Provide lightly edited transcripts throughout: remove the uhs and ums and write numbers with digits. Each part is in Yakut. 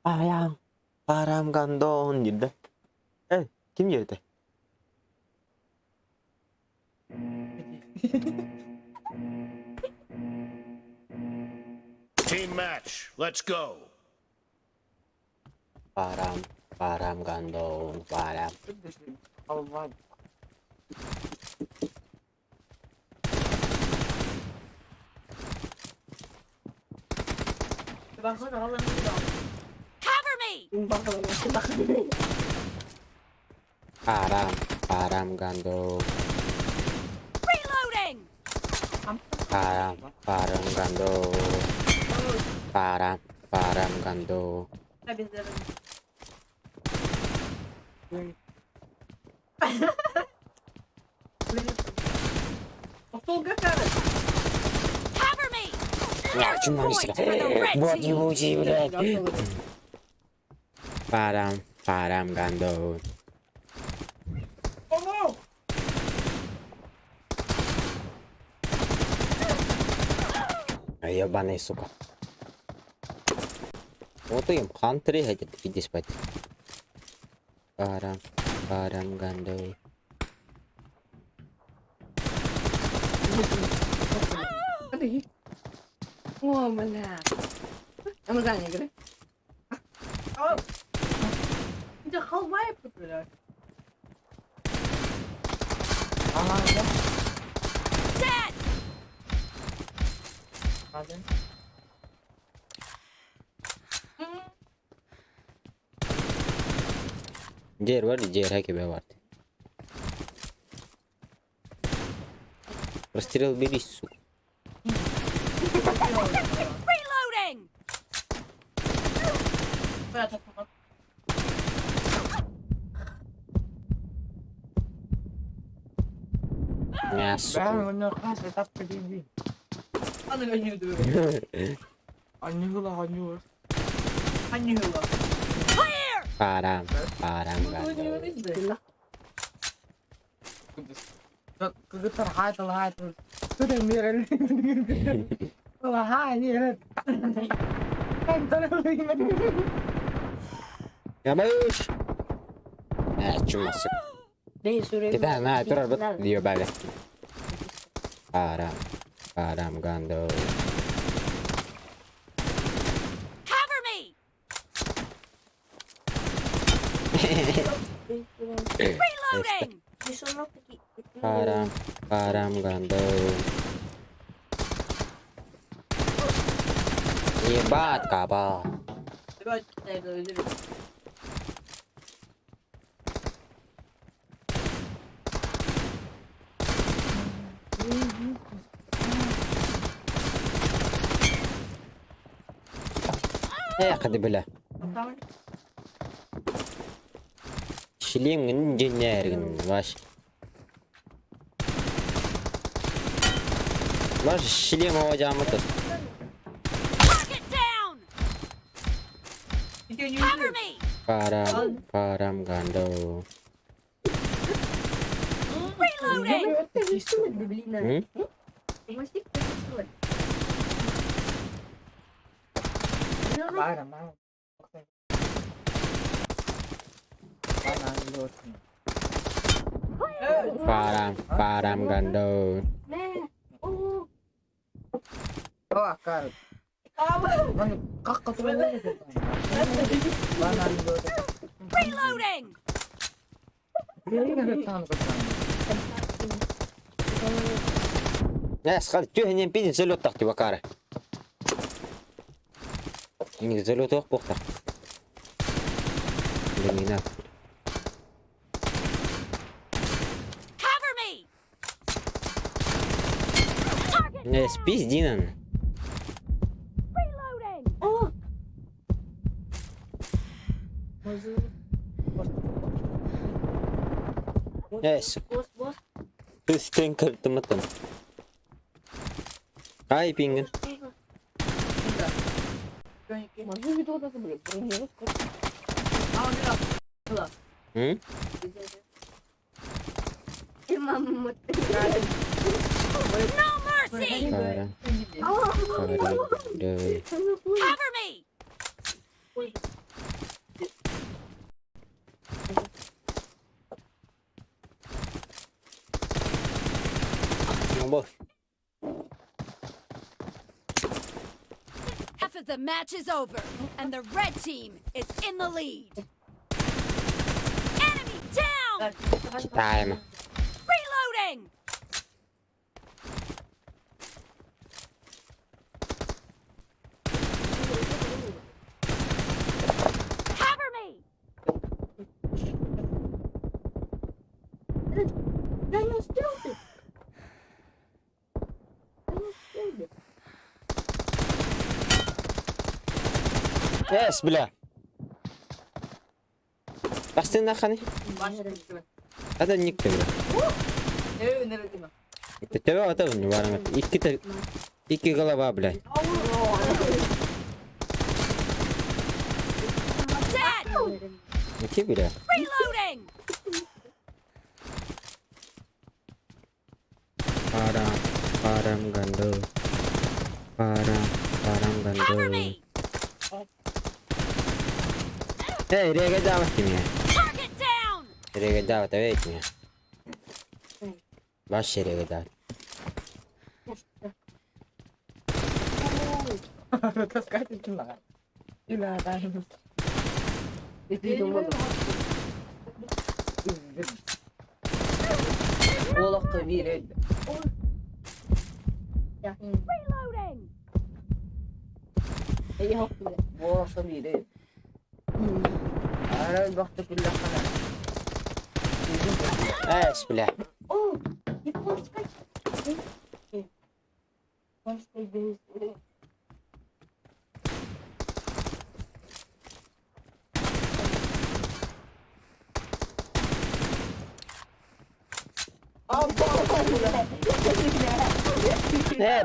Парам, парам гандон диир да. Эй, ким диэбитэ? Team match, let's go. Парам, парам гандон, парам. Cover me! Парам, парам гандон. Reloading! Парам, парам гандон. Парам, парам гандон. Cover me! Point for the red Вот team! ебучий, блядь. Парам, парам гандон. Ебаный, сука. Вот им хантеры хотят, иди спать. Парам, парам гандон. О, бля. А мы заняли, говори. Dead! Дер бар, дер хаки бар. Прострел берись, сука. Reloading! Мя, сука. Clear! Парам, парам гандон. Я боюсь. А, чума, сука. Китай, на, турар бит, ебали. Парам, парам гандон. Cover me! Reloading! Парам, парам гандон. Ебать, кабал. Эх, да бля. Шлем инженер, ваш. Ваш шлем hocamı tut. Target down! Cover me! Парам, парам гандон. Reloading! М? Парам, парам гандон. Reloading! Схал түһэнэн пидин залеттах ти бакары. Ник залетох бохтах. Ленина. Cover me! Target Не спиздинан. reloading! О! Эс. Түстен кыртымытым. Ай пингин. М? No mercy! Пара. Пара. Cover me! Бо. Half of the match is over, and the red team is in the lead. Enemy down! Читаем. Reloading! Cover me! Я не успел ты. Я не успел ты. Эс, бля. Бастын наханы. Ада никте, бля. Это тебя вот не варам. Икки икки голова, блядь. Dead! Икки, бля. Reloading! Парам, парам гандо. Парам, парам Cover гандо. me! Эй, рега давайте меня. Target down! Рега давайте, ведь меня. Вообще рега давайте. Reloading! Эс, бля. О, японская. Японская без.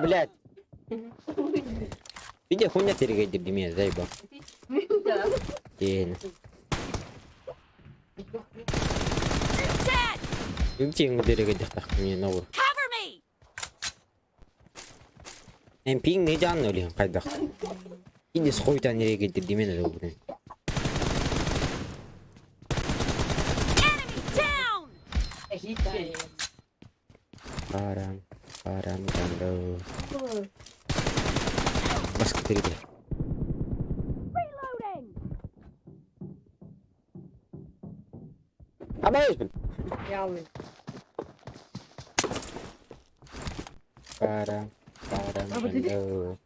Блядь. Иди хуйня ты рега меня, заебал. Тень. Dead! Үмтиң дереге дихтах мне новый. Cover me! Эм пинг не жан өлүн кайдах. Иди схуйтан реге димен ол. Enemy down! Парам, парам гандо. Баска тереге. Reloading! Абайс, блин. Парам, парам гандо.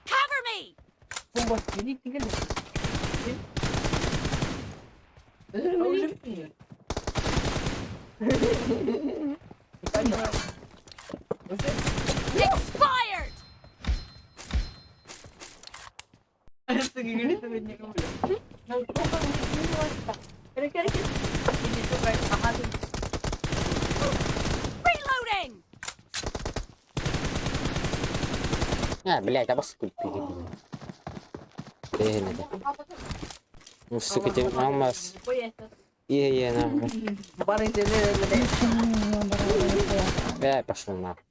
Cover me! Expired! Reloading! А, блядь, а баска теге. Ну, сука, тебе алмаз. Е, нахуй. Бля, пошел нахуй.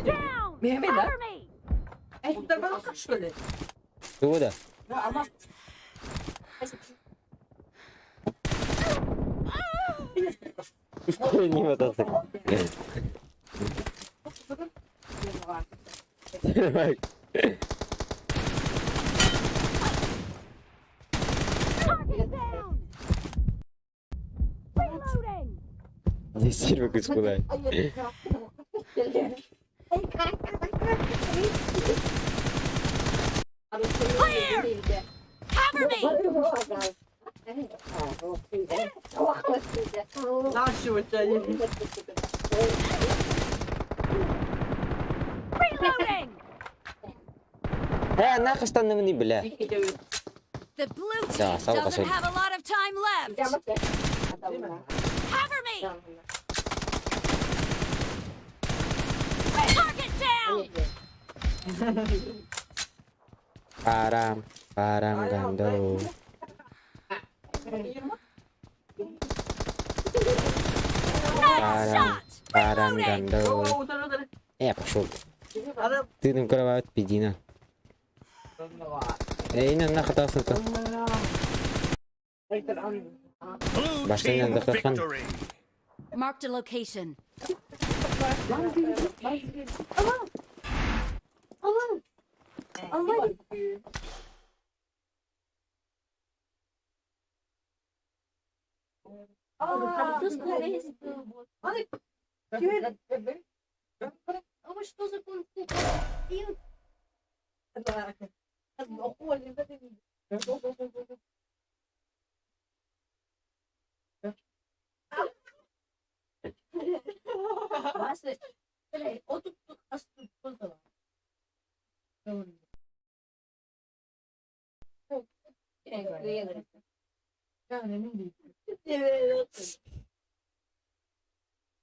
Down! Cover me! Куда? Target down! Reloading! Десерві кускулай. Clear! Cover me! Reloading! Э, нахуй станны бля. The blue team Да, сал doesn't косой. have a lot of time left. Cover me! Target down! Парам, парам гандо. Nice Парам, shot! парам Reloading! гандо. Я пошел. Ты нам кровать пидина. Эй, на нахуй тасынка. Blue Baştan team yanında kalkan. victory. Marked a location.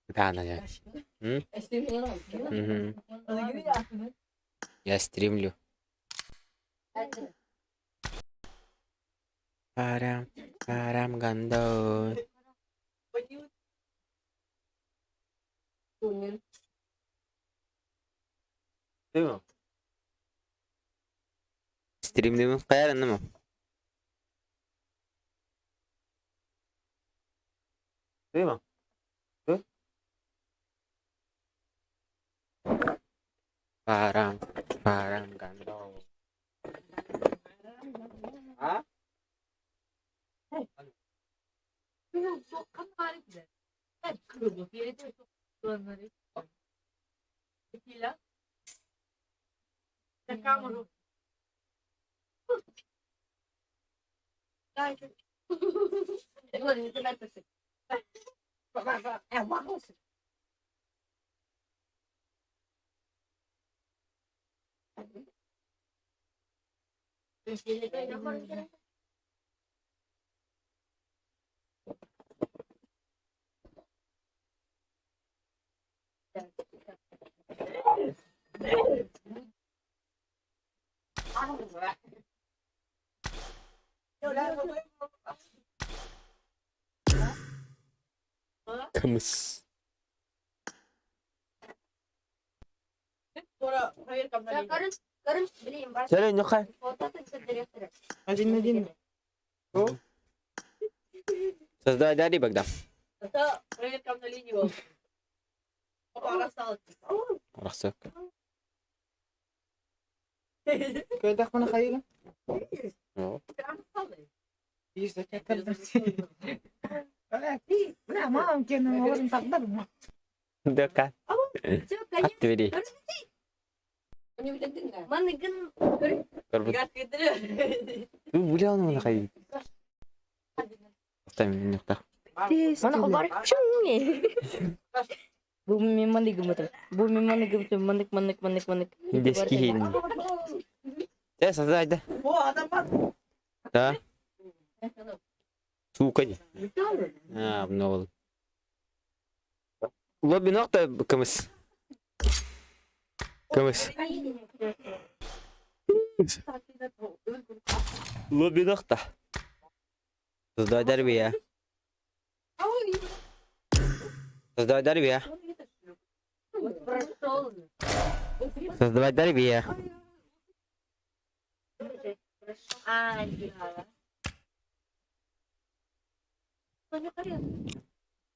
Да, Надя. М? Мгм. Я стримлю. Парам, парам гандо. Стримлимин кайран nima? Değil mi? Hı? Парам, парам гандо. А? Кымыс. Сәрен, нөхә. Создай дари, Богдан. Рахсак. О. Дөка. Ат бери. Көрбүт. Бу бля оны мына кай. Там нөхтә. Бу мин маннык гыммытым. Бу мин маннык гыммытым. Маннык, маннык, маннык, маннык. Дески хин. Те создай да. Да. Сука. А, много. Лобби нохта кымыс. Кымыс. Лобби нохта. Создай дарби Создавай дарби. Создавай дарби.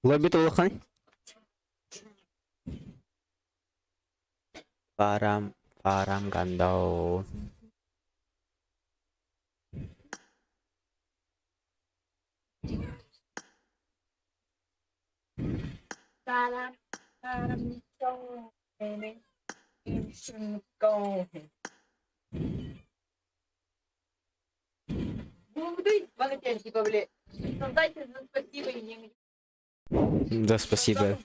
Лоббит улахан. Парам, парам гандау. Да, спасибо.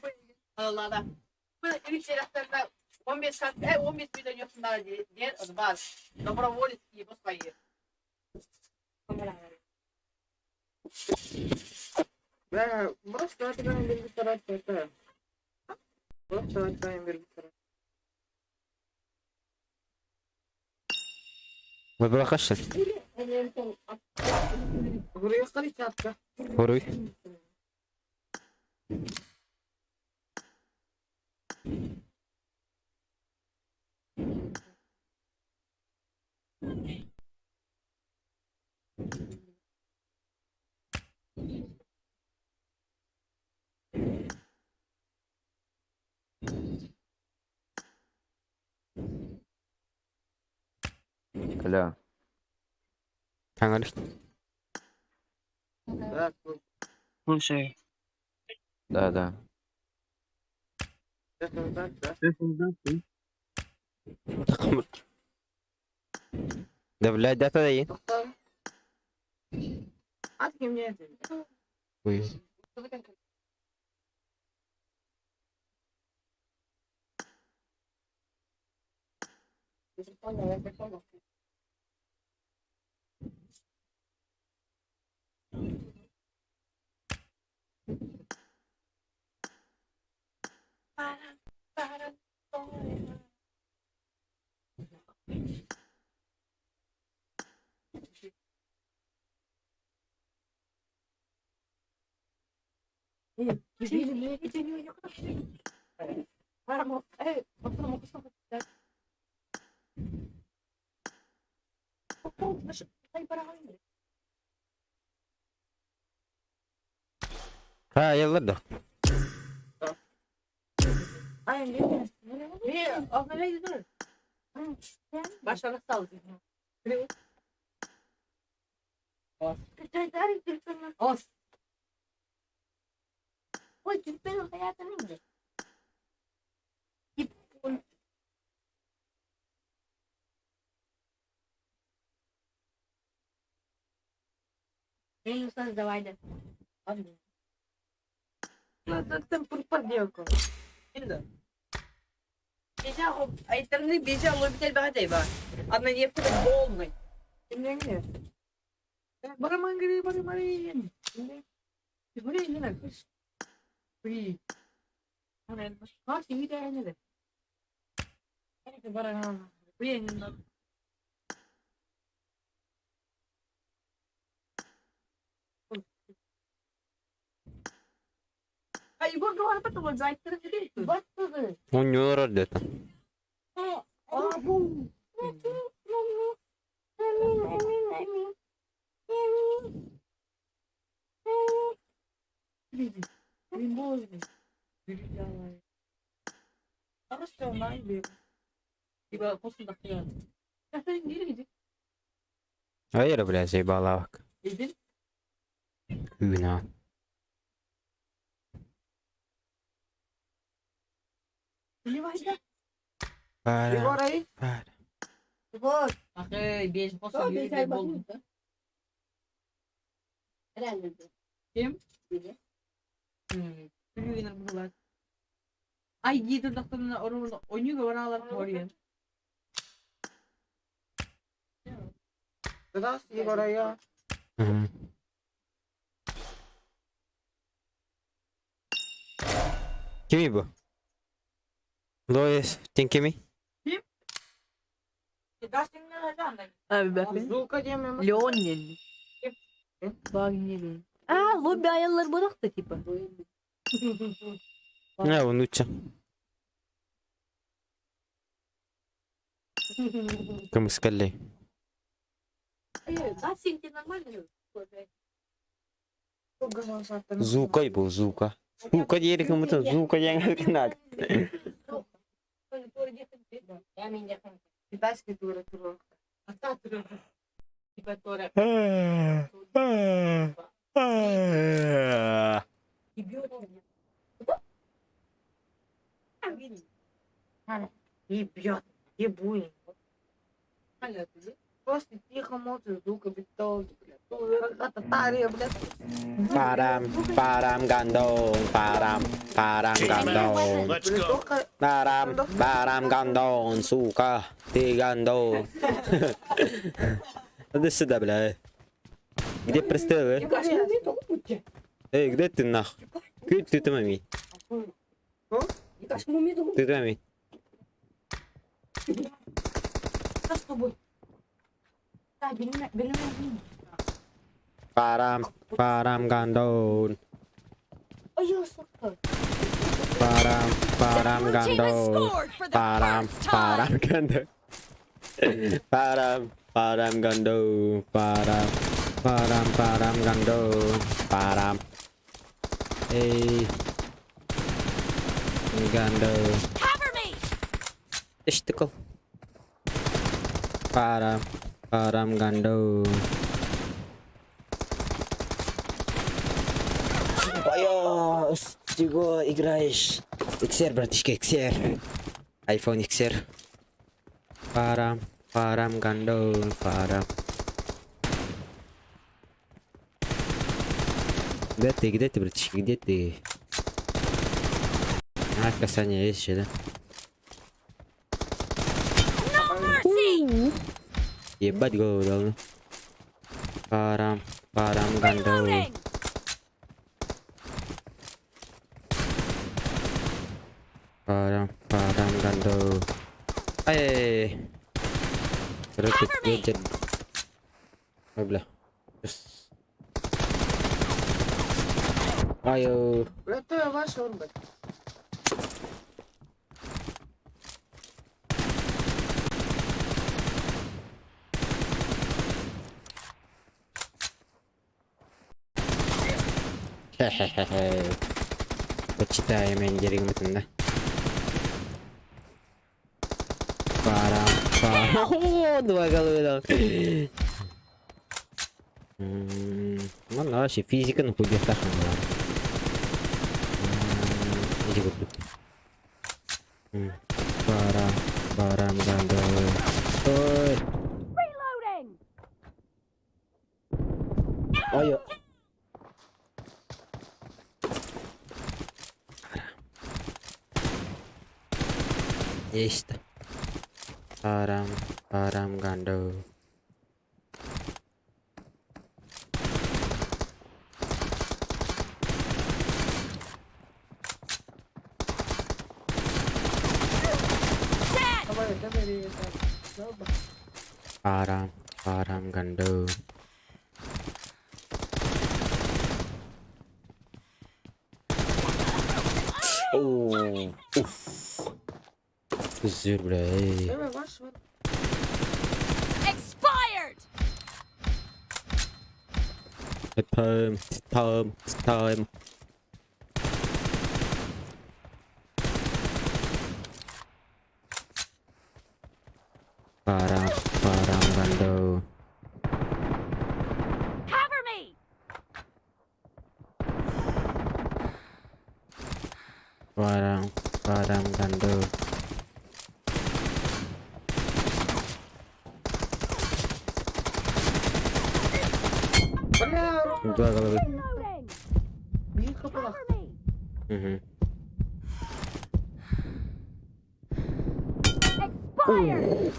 Выбрахашын. Хоруй. Алло. Таҥар. Слушай. Да, да. Да, блядь, дата дайын. Ой. Ha, ayılır да. Оонньуулар дата. Hayır, блядь, заебала. Хуйна. Пара, пара. Мгм. Kimi bu? Lois, sen kimi? Abi Leon А, лобби аяллар бодохто типа. Ne bu нуча? Кымыскаллей. Зукай был, зука. Сука диэри гыммытын, сука диэн гынаар. Парам, парам гандон, парам, парам гандон. Let's go. Парам, парам гандон, сука, ты гандон. Иди сюда, бля. Где пристрелы? Эй, где ты нах? Где ты там, ми? Ты там, ми? Парам, парам гандон. Парам, парам The blue team has гандон. scored for the Парам, first time. парам гандон. Парам, парам гандон. Парам, парам, парам гандон. Парам. Эй. Гандон. Cover me! Иштикл. Парам, парам гандон. Айо, с чего играешь? XR, братишка, XR. iPhone XR. Парам, парам гандон, парам. Где ты, братишка, где ты? А, касание есть еще, да? No mercy! Ебать голову дал, ну. Парам, парам гандон. Reloading! Парам, парам гандон. Ай! Короче, Cover me! ветер. Ой, бля. С- Ай, Хе-хе-хе. Почитаем эндеригмитин, да? Парам, парам. О, два головы дал. Ну, вообще физика, ну, пусть так Иди куплю. Парам, парам, гандой. Ой, Reloading! ой. Есть. Парам, парам, гандо. Dead! Парам, парам, гандо. Оу, уф. Зыр, бля, эй. Expired! Time, time, time. Парам, парам, гандо. Cover me! Парам, парам, гандо. Два головы. Reloading! Cover me! Угу. Expired!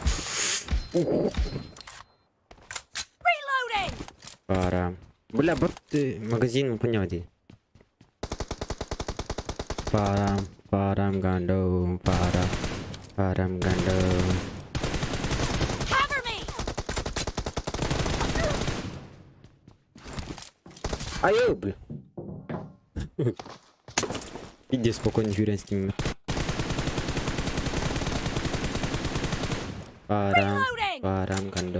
Reloading! Пора. Бля, вот ты магазин понял где. Парам, парам, гандо, пара, парам, гандо. Cover me! Ай, бля. Иди спокойно, Юрий, с ними. Парам, Reloading! парам, гандо.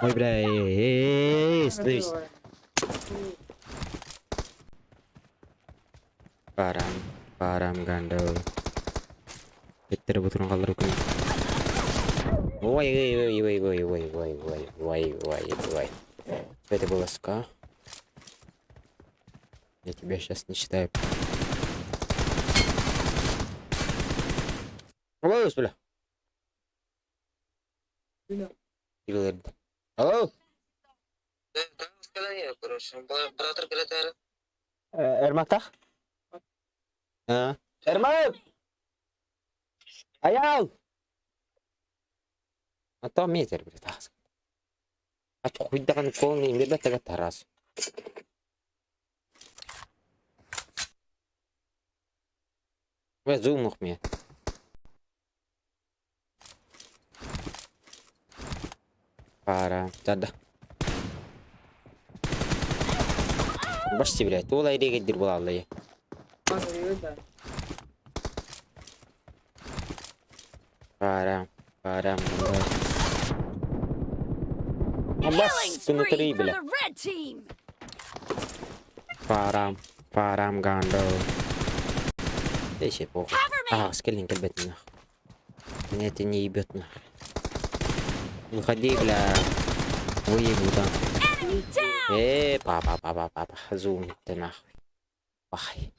Ой, бля, эй, остановись. Парам, парам, гандо. Беттері бұтырын қалдыру күн. Ой, ой, ой, ой, ой, ой, ой, ой, ой, ой, ой. Это было ска. Я тебя сейчас не считаю. Ой, бля. Алло. Эрмактах? Эрмак! Аял! А то метр, блядь, тахс. А чё хуй дахан колни, не бета тарас. Ва зум мне. Пара, да-да. Башти, блядь, ол айрегеддир була. Пара, пара, Killing Бас, spree внутри, for бля. the red team. Парам, парам, гандо. Ещё похуй. Cover me. А, скеллин кельбет нах. Меня это не ебет нах. Выходи, бля. Выебу, да. Enemy down. Папа, папа, папа, зум ты нахуй. Ай.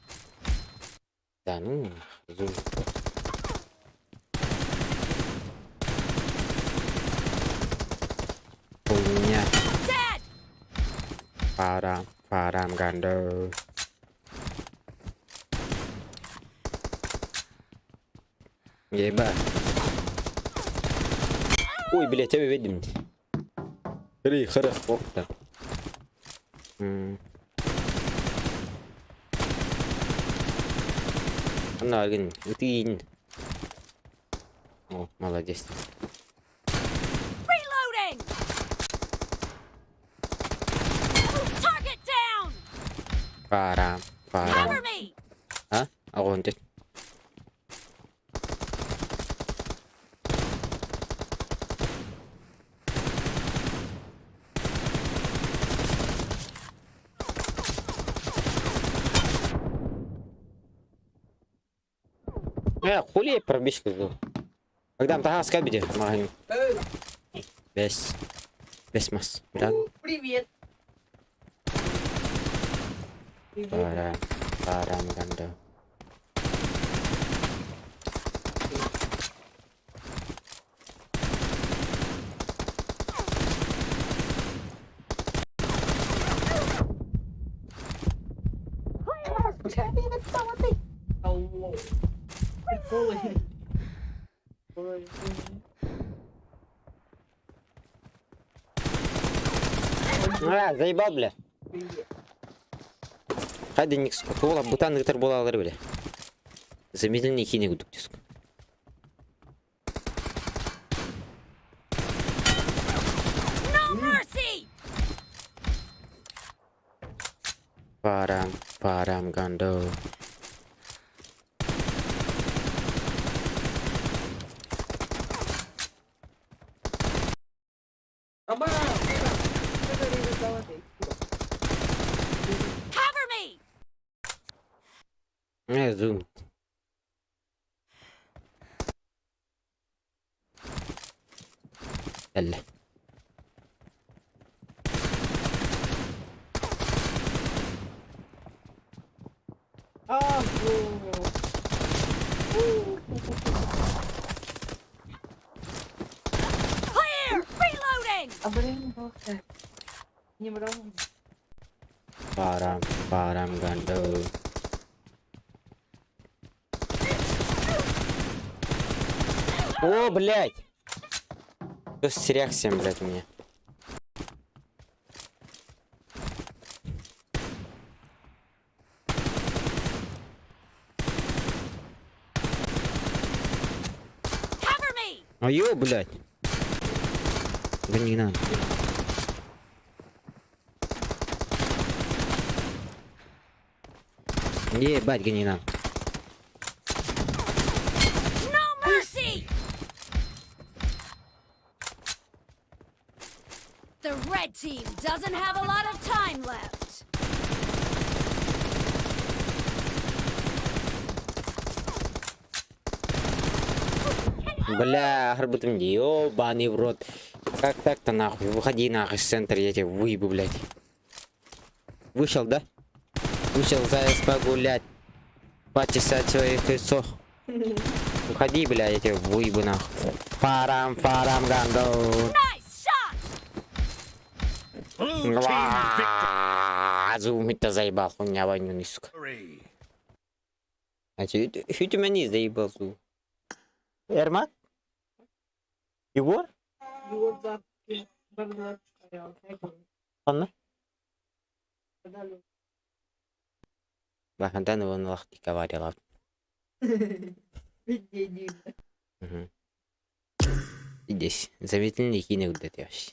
Да ну нахуй, зум. Хуйня. Dead. Парам, парам, гандо. Еба. Ой, блядь, тебя видим. Три, хорошо. Да. Ана, ты. О, молодец. Reloading. Target down. Парам, парам. Cover me. А? Огонь тут. Хули я пробежку сделал? Когда там тага скабиде, магазин. Без. Без масс. Да? Привет. Парам, парам, гандо. Алло. Приколы. А, заебал, бля. Хайда никс. Ола, бутан гитар була алыр, бля. Замедленный хине гудук диск. No mercy. Парам, парам, гандо. Cover me. Зум. Элле. Clear. Reloading. А блин, бог Не брал. Парам, парам, гандо. О, блядь! Что с реакцией, блядь, у меня? Cover me. А ё, блядь! Да не надо. Ебать, гони надо. No mercy. The red team doesn't have a lot of time left. Бля, харбытым ёбаный в рот. Как так-то нахуй? Выходи нахуй из центра, я тебя выебу, блядь. Вышел, да? Вышел заяц погулять. Почесать свое лицо. Выходи, бля, я тебя выебу нахуй. Парам, парам, гандон. Nice shot! Blue team Ваа, Зумит-то заебал, хуйня вонюный, сука. victory. А чё это ты меня заебал, Зу? Эрмак? Егор? Анна? Бахантан вон лахти говорила. Угу. Здесь. Замедленный кинул вот это вообще.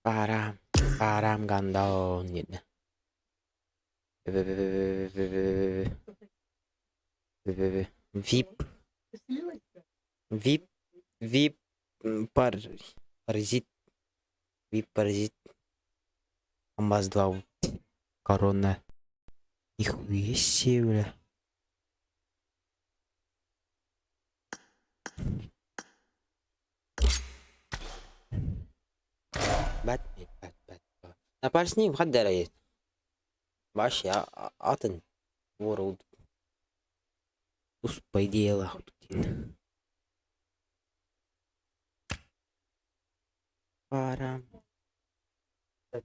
Парам, парам гандон. Нет. Вип. Вип. Вип. Пар. Паразит. Вип паразит. Амбаз 2. Корона. Нихуя себе, бля. Бат, бат, бат. Напарсни мхаддарает. Баш я атын. World. Успойдела. Парам.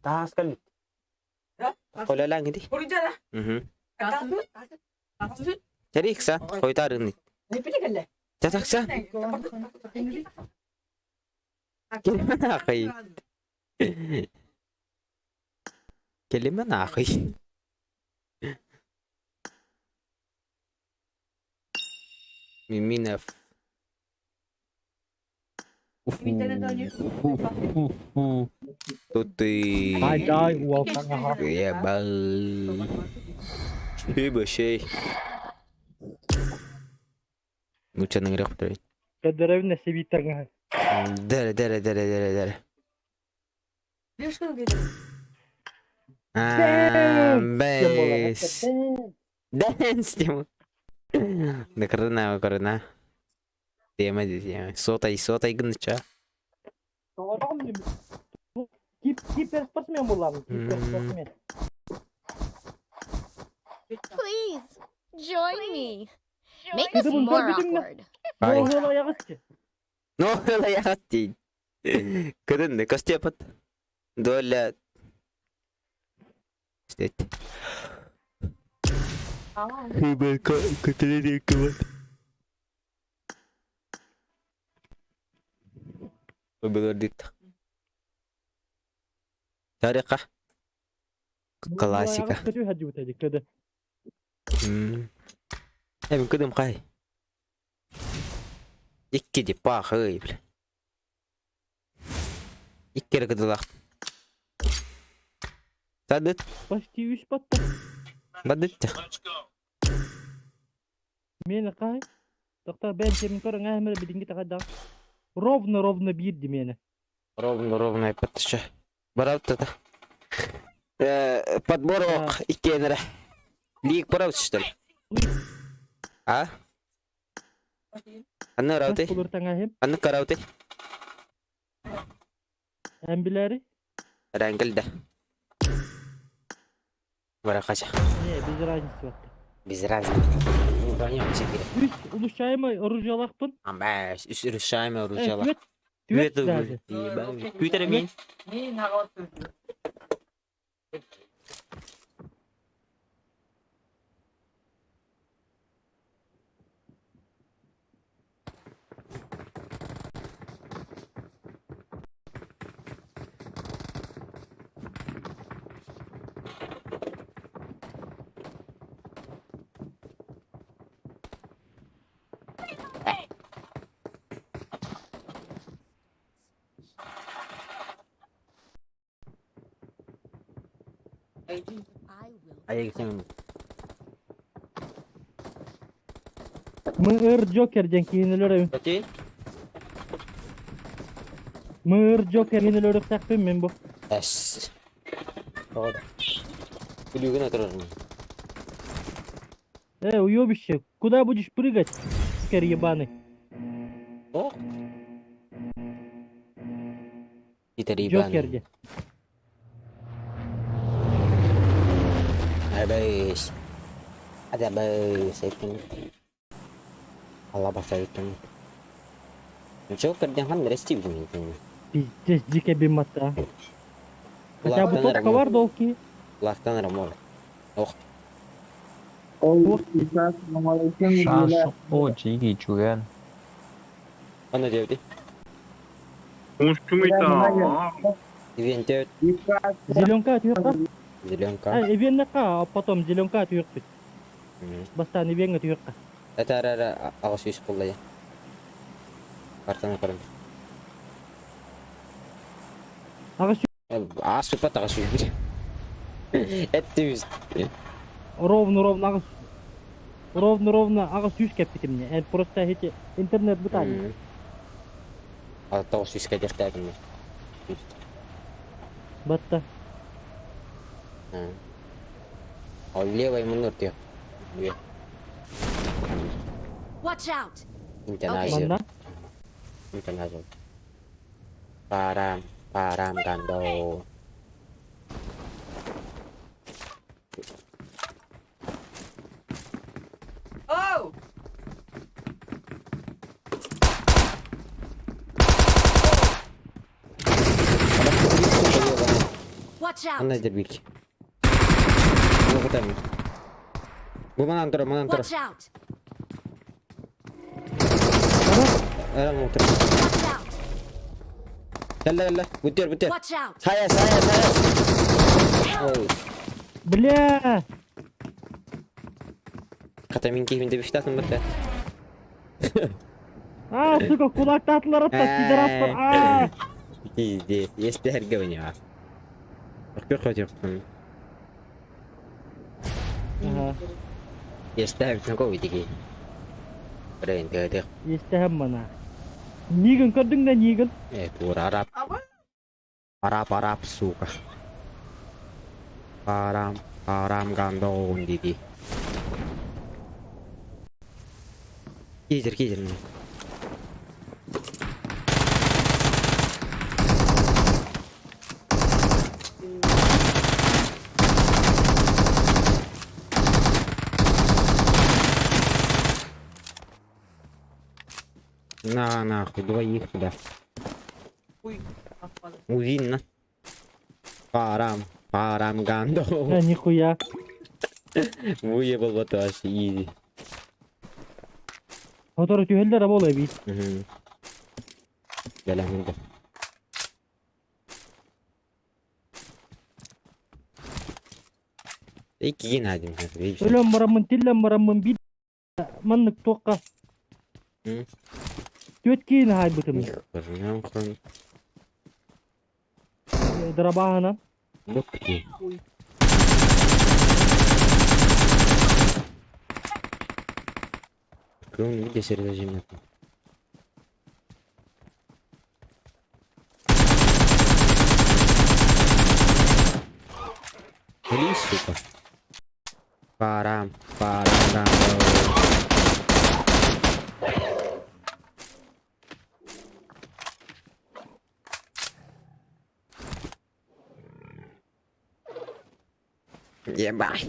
Тааскал. Қолалаң иди. Мгм. Тарихса, қойтарыны. Татақса. Келмен ақый. Келмен ақый. Миминов. Тут ты. Ай, уолтаҥаһа. Ебал. Шибашей. Нучаның рөхтөрөй. Кэдэрэбин эсэбиитаҥаһа. Дәрі, дәрі, дәрі, дәрі, дәрі. Бэс. Дэнс тема. Да корона, корона. Тема, тема. Сотай, сотай гынча. Киберспортсмен буоллаҕым, киберспортсмен. Please join me. Make this Кыдыбын more көрбүтүҥ да? awkward. Ай. Оһуолайаҕыс ки. Ну, ятти. Кыдын, костепот. Доля. Стет. Белордит. Тарика. Классика. Көтүү хаджыбыт эдик көдө. Эми кыдым кай. Икки деп пахы, бля. Икки кыдылах. Садыт, Почти үс батта. бадыт. Мени кай. Доктор бен темин көрө ңаһмер билинги тагада. Ровно ровно бирди мени. Ровно, ровно айпатыша. Баралты да. Подбор ок, иккенere. Лиг барабыз что ли? А? Анны рауты? Булur таңаһым. Анны карауты? Эмбилери. Рангылда. Баракача. Не, без разницы батта. Без разницы. Ну, броня тебе. Үс улучшаемый оружиялаахпын. Амбаш, үс решаемый оружие. Түөт. Түөт даже. Күтер мин. Айексен. Мыр Джокер ден кийинелер эбин. Бати? Мыр Джокер мин өлөрүөхтээхпин мин бу. Эс. Тоҕо да. Күлүүгүн отырорун. Э, уебище, куда будешь прыгать, Джокер ебаный? О! Джокер Итарибан. де. Абыс. Адабыс. Айттым. Алла басайттым. Джокер диэн ханна эрэ билбитим. Пиздец, дико бимата. Хотя бы Улааттан топка эрэ бар долки. Улааттан эрэ мол. Ох. О, чиги чуган. Аны диэбити. Konuştum Ивенте Зеленка отъехала. зеленка. А, ивеннака, а потом зеленка отъехать. Бастан ивенга отъехала. Это ара аҕыс үс буллайа. Картаны көрөн. Аҕыс Аас пипат аҕыс үс. Эттибиз. Ровно, ровно, аҕыс. Ровно, ровно, аҕыс үс кэппитим мне. Это просто эти интернет бытали. Тоҕус үскэ диэхтээтим. Батта. Ол левый муннур тиэх. Watch out! Интерназер. Манна. Интерназер. Парам, парам гандо. Oh! Watch out! Анна дербик. Бу кутам. Бу манан тура, манан тура. Watch out! Эрэн утур. Watch out! Кэллэ, кэллэ. Бүттер, бүттер. Watch out! Хайас, хайас, хайас. Ой, Бля! хата мин киһим дебиштатын бата. А, сука, кулактаатылар атта, пидорастар. А! Иди, если эрге Охпек хотел. Ага, Если такого диги. Блин, ты Естіһем мана. Нигін көрдің да нигін? Э, тур араб. Араб, араб, сука. Парам, парам гандон диги. Кизер, кизер. На, нахуй, двоих туда. Увинно. Парам, парам гандон. А, нихуя. Выебал вот вообще изи. Который түһэллэр абол эбит. Бэлэминде. Иккигин адим. Өлөн бараммын, тиллэн бараммын, бит маннык туохха. Түөт киин хаайбытым. Драбаһынан. Букки. Күн виде сережим. Блин, сука. Парам, парам, Ебать.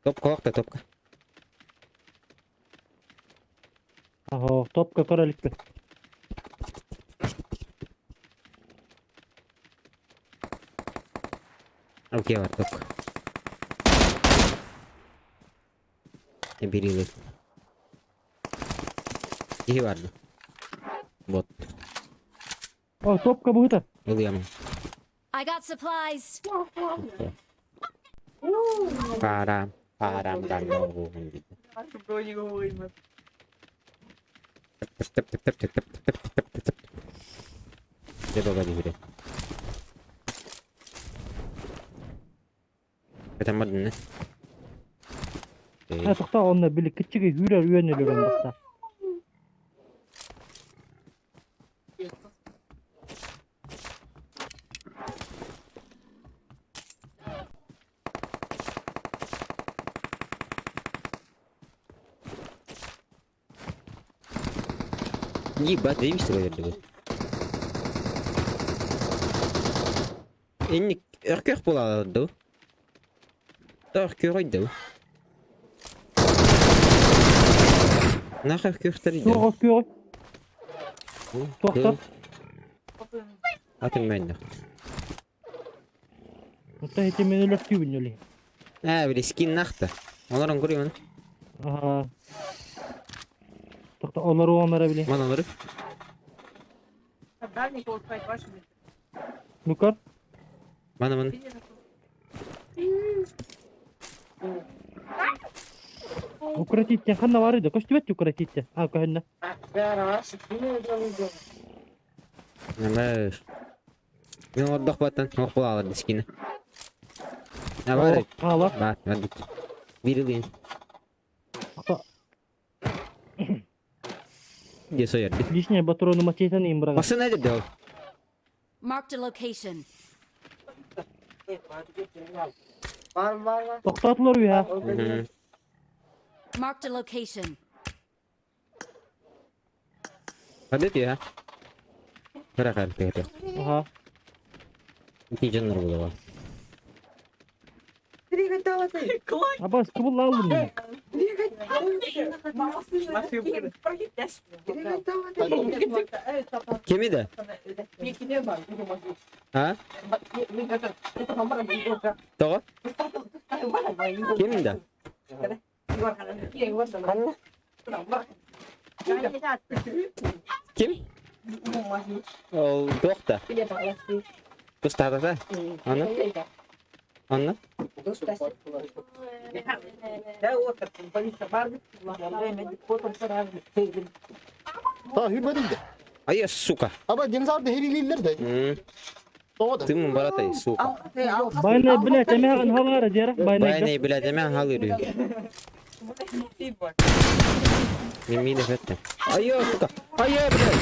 Топка, охта, топка. Ага, топка көрөлүкпү. Окей, бар, топка. Бери Киһи бар. Вот. О, топка быһыта. Ылыам. I got supplies. Парам, парам, гандон. Тып тып тып тып тып тып тып тып тып тып. Де баба дибире. Это модно. Окей. Тоқта онно били кыччыгы үүрэр үөн өлөрөн баста. Ебать, заебись ты говорил. Инник өркөх буолалар дуу? Өркөрөй дуу? Нах өркөхтөр Туох дуу? өркөҕүй? Туохтар? Атын мэннэх. Онто ити мен өлөртүүбүн өле. Аа, били скин нахта. Олорон көрү маны. Аха. Тоқта олору онора били. Ман олору. Ну-ка. Маны маны. Укротить ханна бар иде. Көстүбэт укротить. А, көһүннэ. Нэмэр. Мен ордох баттан ох буолалар скины. А бар. Хаала. Бар, бар. Бирилин. Тоқта Де сойер. лишний патрону мачетаны им бырага. Басын әдір де ол. Marked a location. Тоқтатылар үй ha. Мгм. Marked a location. Қадет я. Бірақ әлі тегіт. Аха. Ити жаннар болады. Абас кыбыл алдым мен. Кем еді? А? Тоға? Кем еді? Ким? Ол тоқта. Тустадата. Аны? Аны? Та хүрмединде. Ай, сука. Аба динозаврды херилейлер да. М, Тоғады. Ты mun баратай, сука. Байна биле темеğin халара дера. Байна. Байнай биле демен хал үрү. Мен мені фетте. Ай, сука. Ай, блядь.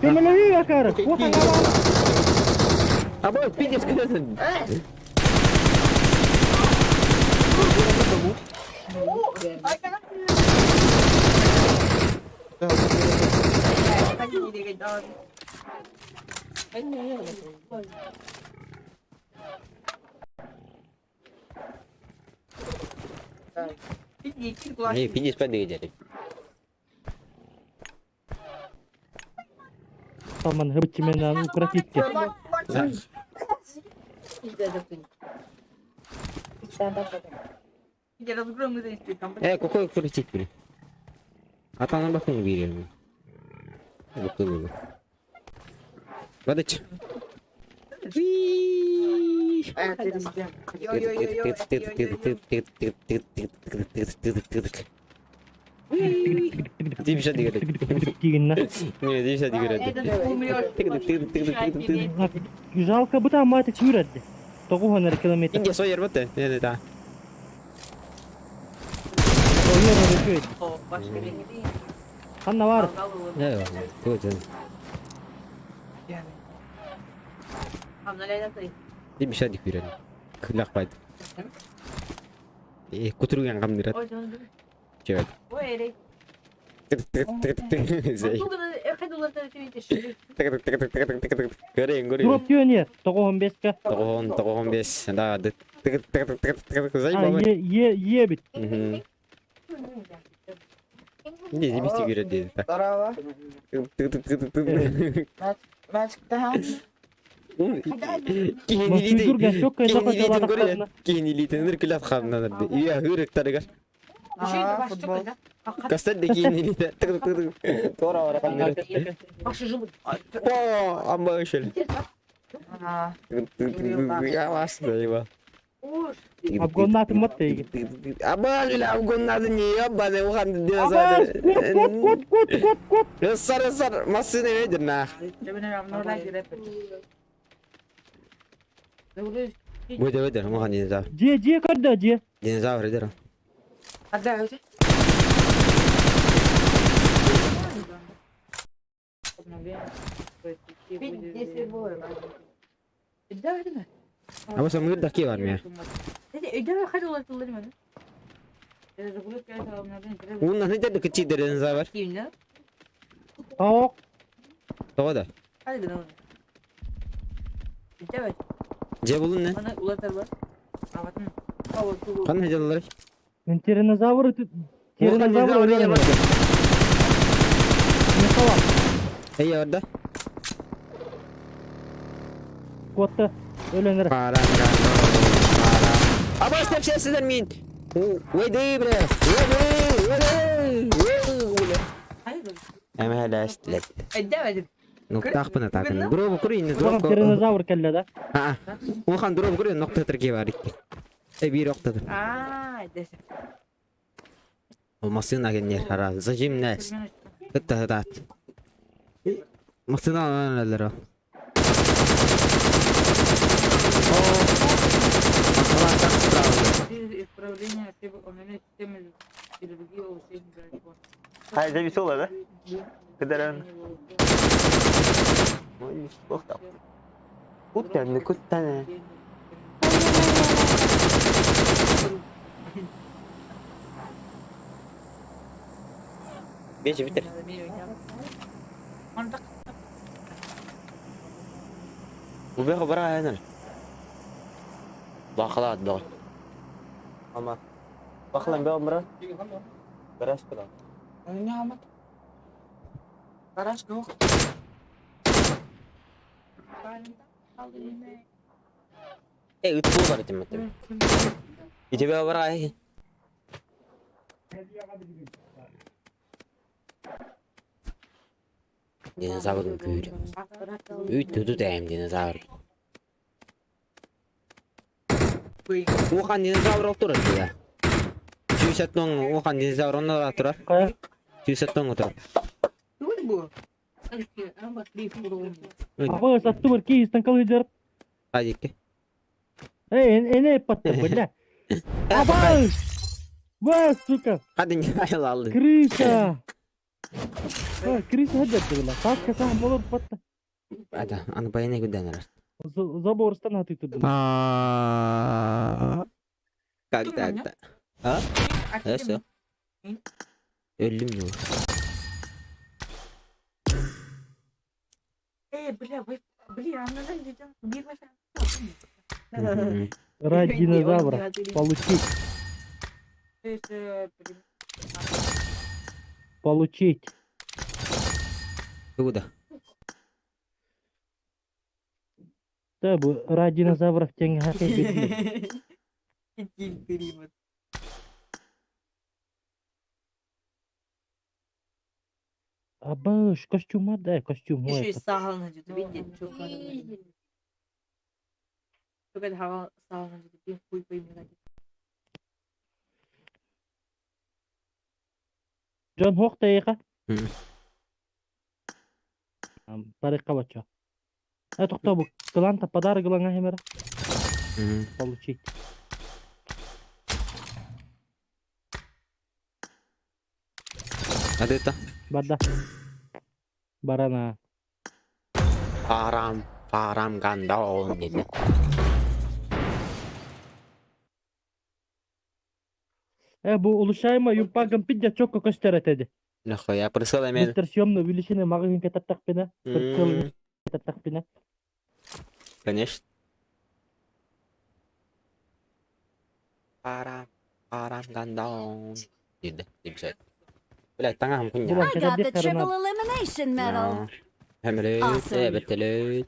Көмөлөйү акары. Ота Абой, пиздец, куда Не, пиздец, подъедет. Таман хыбытчы мен укротить. Какой крутить, блин? А там на баху не берем. Баху Водочка. Димша дигерет. Дигинна. Не, димша дигерет. Жалко быта маты чүрәдде. Тоғу ханар километр. Инде сойер бітті. Не, не, да. Ойыр чүрәдде. Ханна бар. Не, тоже. Димша дигерет. Күлақ байды. Кутурган қамдырат. Чөт. Көрейін, көрейін. Дроп түйөнер. Тоғу он беске. Тоғын, тоғын бес. Да, А, Зайбалы. е, е, е бит. Не, не бісті көреді деді. Здорово. Мастурган чокка Кейін көреді. Кейін илейтін үркілат қамнан үрді. Иә, үрік Ага, футбол. Кастар да кейін илейді. Тора бара қамнан. О, амба үшіл. Ага. Ямасты, Абгоннатын мат дейги. Аба, абгоннады не, абба, оған Абас, кот, кот, кот, кот, кот, кот. Сар, сар, машина едер нах. Бу да улахан динозавр. Дьиэ, дьиэ көрдөө, дьиэ. Динозавр эдэр. Хадда өтө. Ama sen daki var mı ya? Bundan ne dedi küçük dинозавр? Тоок. Тоҕо да? Дьэ булун не? Ханна дьалларый? Мен тиранозавр Улахан тиранозавр динозавр өлөрөн. Никола, Эй, орда. куотта өлөнөр. Аба сепсесіздер мен. Уйды, бля. Уйды, уйды, уйды. Эмэлэстлет. Нуктаахпын атаатын. Дроп курин, Улахан дроп. тиранозавр кэллэ да. Аа. Улахан дроп курин нокта тирге бар икки. Э бир октадыр. Ол машина кеннер хара. Зачем нес? Кытта хатат. Машина алалар. Хай, зависела, да? Кыдаран. Куттан, куттан. Бечи битер. Убега бара هنا. باخلات بغل. Ama бахлан бе умра. Гараж куда? Э, үт бар этим этим. И тебе бара ай. Динозаврын күйрі. Үт түтү дәйім динозавр. Ухан динозавр ол турар дия. Сүүсәт оң ухан динозавр онна турар. Кая? Сүүсәт оң турар. Аба сатты бар ки истанкал хидер. Хадикке. Эй, эне патта, бля. Аба! Ва, сука, Хадин айыл алды. крыса. А, крыса хадер бля. Таска сам болор патта. Ада, аны баяна күдән арар. Заборстан хаты турду. Как так-то? А? Все. Өлдүм не Ради динозавра. Получить. Получить. Куда? Да, бу ради динозавров тең хакы Абыш, костюм да, костюм. Еще и это. сахар видите, что хуй пойми. Джон Хох тайга. Мгм. Парикка бача. Э, токто бу кланта подарок гланга хемера получить. Адыта. Барда. Барана. Парам, парам гандон dedi. Э, бу улучшаемая юмпагам пидя чокко көстөрөт эди. Нахуй, я присыл эмен. Мистер съемно увеличение магазин кататтак пина. Прицел кататтак пина. Конечно. Парам, парам гандон dedi. Demiş. Блядь, таңам хуйня. Булан I got the катадек triple карана. elimination medal. Хемелет, Awesome. бетелет.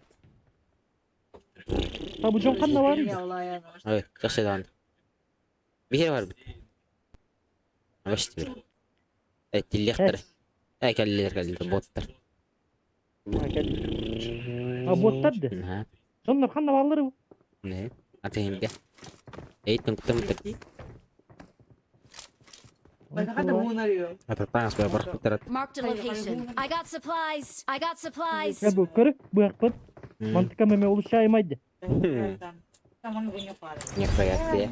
А бу жон канна бар иди. Ой, жакшы Bir var. Башты бир. Э, тиллехтер. Э, келлер келлер, боттар. А боттар да. Ха. Жоннор канна баллары бу. Не? Атайымга. Эйтин кутам тик. Ататаңыз бе барып битер. Marked a location. I got supplies. I got supplies. Э, бу көрүк бу якпыт. Мантыка меме улучшаемая ди. Нихуя себе.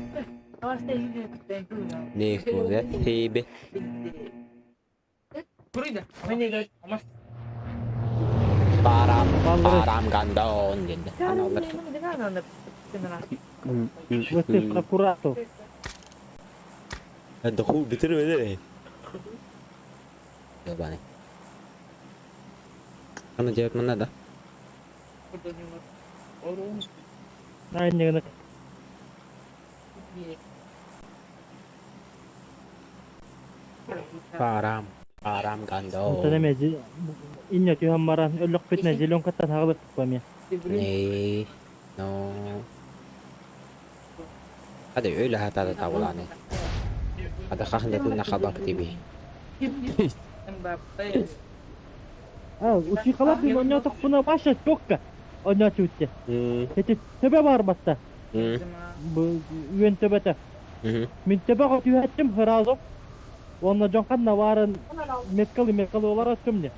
Нихуя себе. Парам, парам гандон диэн. Аналар. Высыпка аккурату. Доху bitirmedi. Ебаный. А ну делать надо. Айнеганы. Парам, парам гандон. Онтон эмэ инне түһэн баран өллөхпүтүнэ зеленкаттан хаҕылык эмиэ. Не, no. Hadi öyle hata da tavlani. Hadi хахында тына хабар тебе. А, учикалар мен онньоотохпуна Маша чокка онньоочу үттэ. Эти төбө бар батта. Бу үөн төбөтө. Мин төбөҕө түһэттим сразу. Уонна дьон ханна баарын меткалы меткалы олар өттүм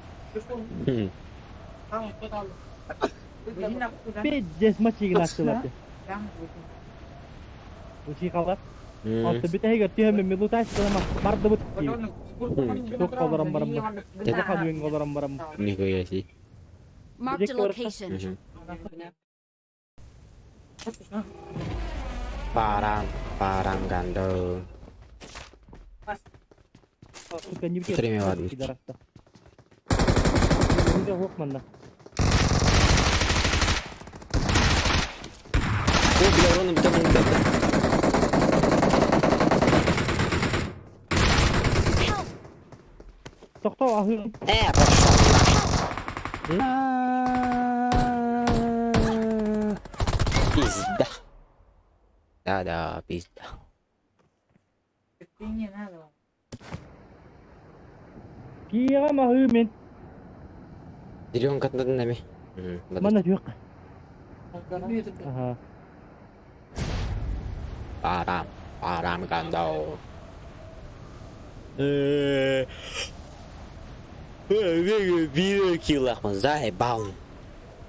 Пиздец мачигин аттылар. Учикалар. Онто бүтэһигэр түһэммин милутаачтанама бардыбыт дии. Туох олорон бараммын. Улахан үөҥҥэ олорон бараммын. Нихуя себе. Marked a location. Парам, парам гандон. Сука, не Время ладно. пидорас-то. Уже манна. О, бля, урон бля, бля, бля. Тохтоо аһыы. Пошел нахуй. Пизда. Да-да, пизда. Киэҕэм аһыы мин. Зеленка над нами. Манна түһүөх. Аха. Парам, парам гандон. Bir kill заебал.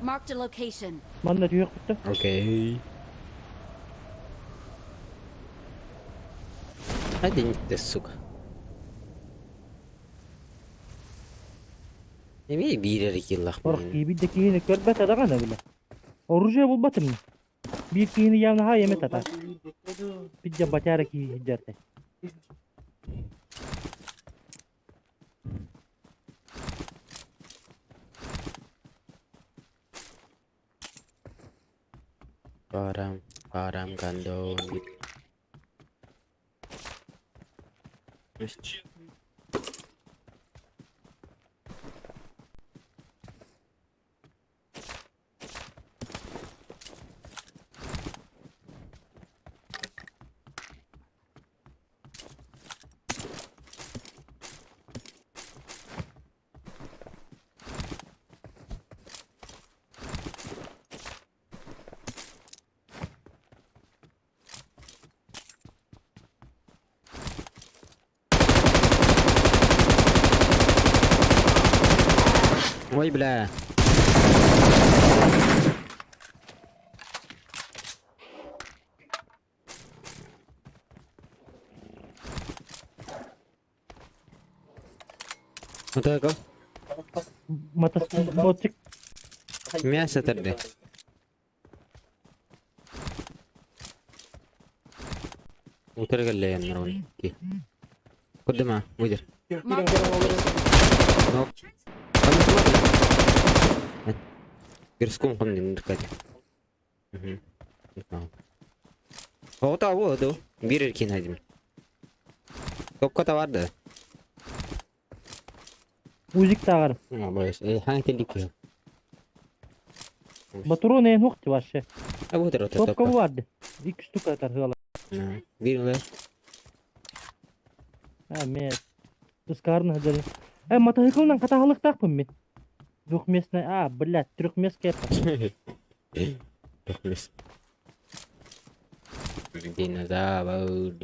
Marked a location. Манна түһүөх бүттэ. Окей. Один ты, сука. Неме биир киллах Орох киибит да киһини көрбөт адаҕана билэ. Оружие булбатым. Биир киһини явно ха емет ата. Бидде батяра киһи сиддерте. Парам, парам гандон. Ой, бля. Вот так. Матас мотик Мясо тогда. Утыргалле нормально. Куда выйдешь? Marked a location. Ну. Гирском он не ныркать. Угу. О, того, да. Бир эркин айдым. Топка vardı. узик тааҕар. А, боюсь. Хан телик. Батурон ээн хук вообще. А вот это Топка топка. барды. Икки штука таргыла. Бир улар. А, ме. Тускарны хадары. Э, мотоциклынан катаһылыктаахпын мин. Двухместный, а, блядь, трехместный. Трехмест. Динозавр.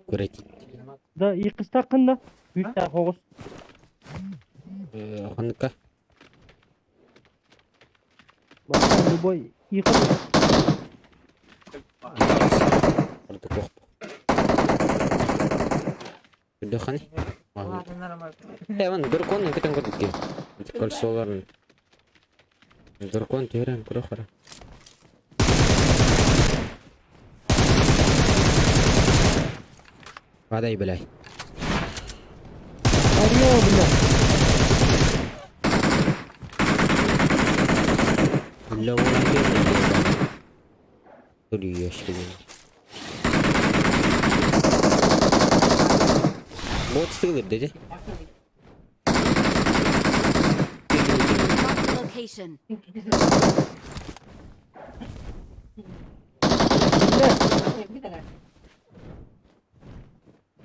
Куратить. Да, иккистаххын да, күүстээх оҕус. Ханныка? Бастаан любой икки Ордук ох. Үрдөххөний? Э, вон дракон көтөн көрдүк. Кольцоларын. Дракон түһэрэн көрө хара. Падай, блядь. Арыйа, бля. Бля, он первый. Ой, Бот сылыр деди. Marked a location.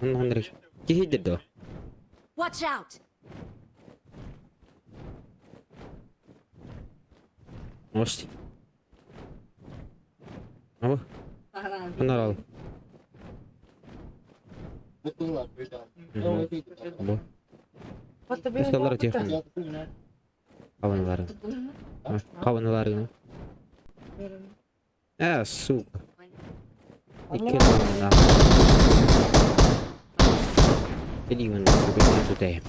Оннор киһи до. Watch out! Может. Абы, оннор ал. Бу. Өскөлөр тихон. Кабаналары. Кабаналары. Э, сука. Икки на. Иди вон, сука, иди туда.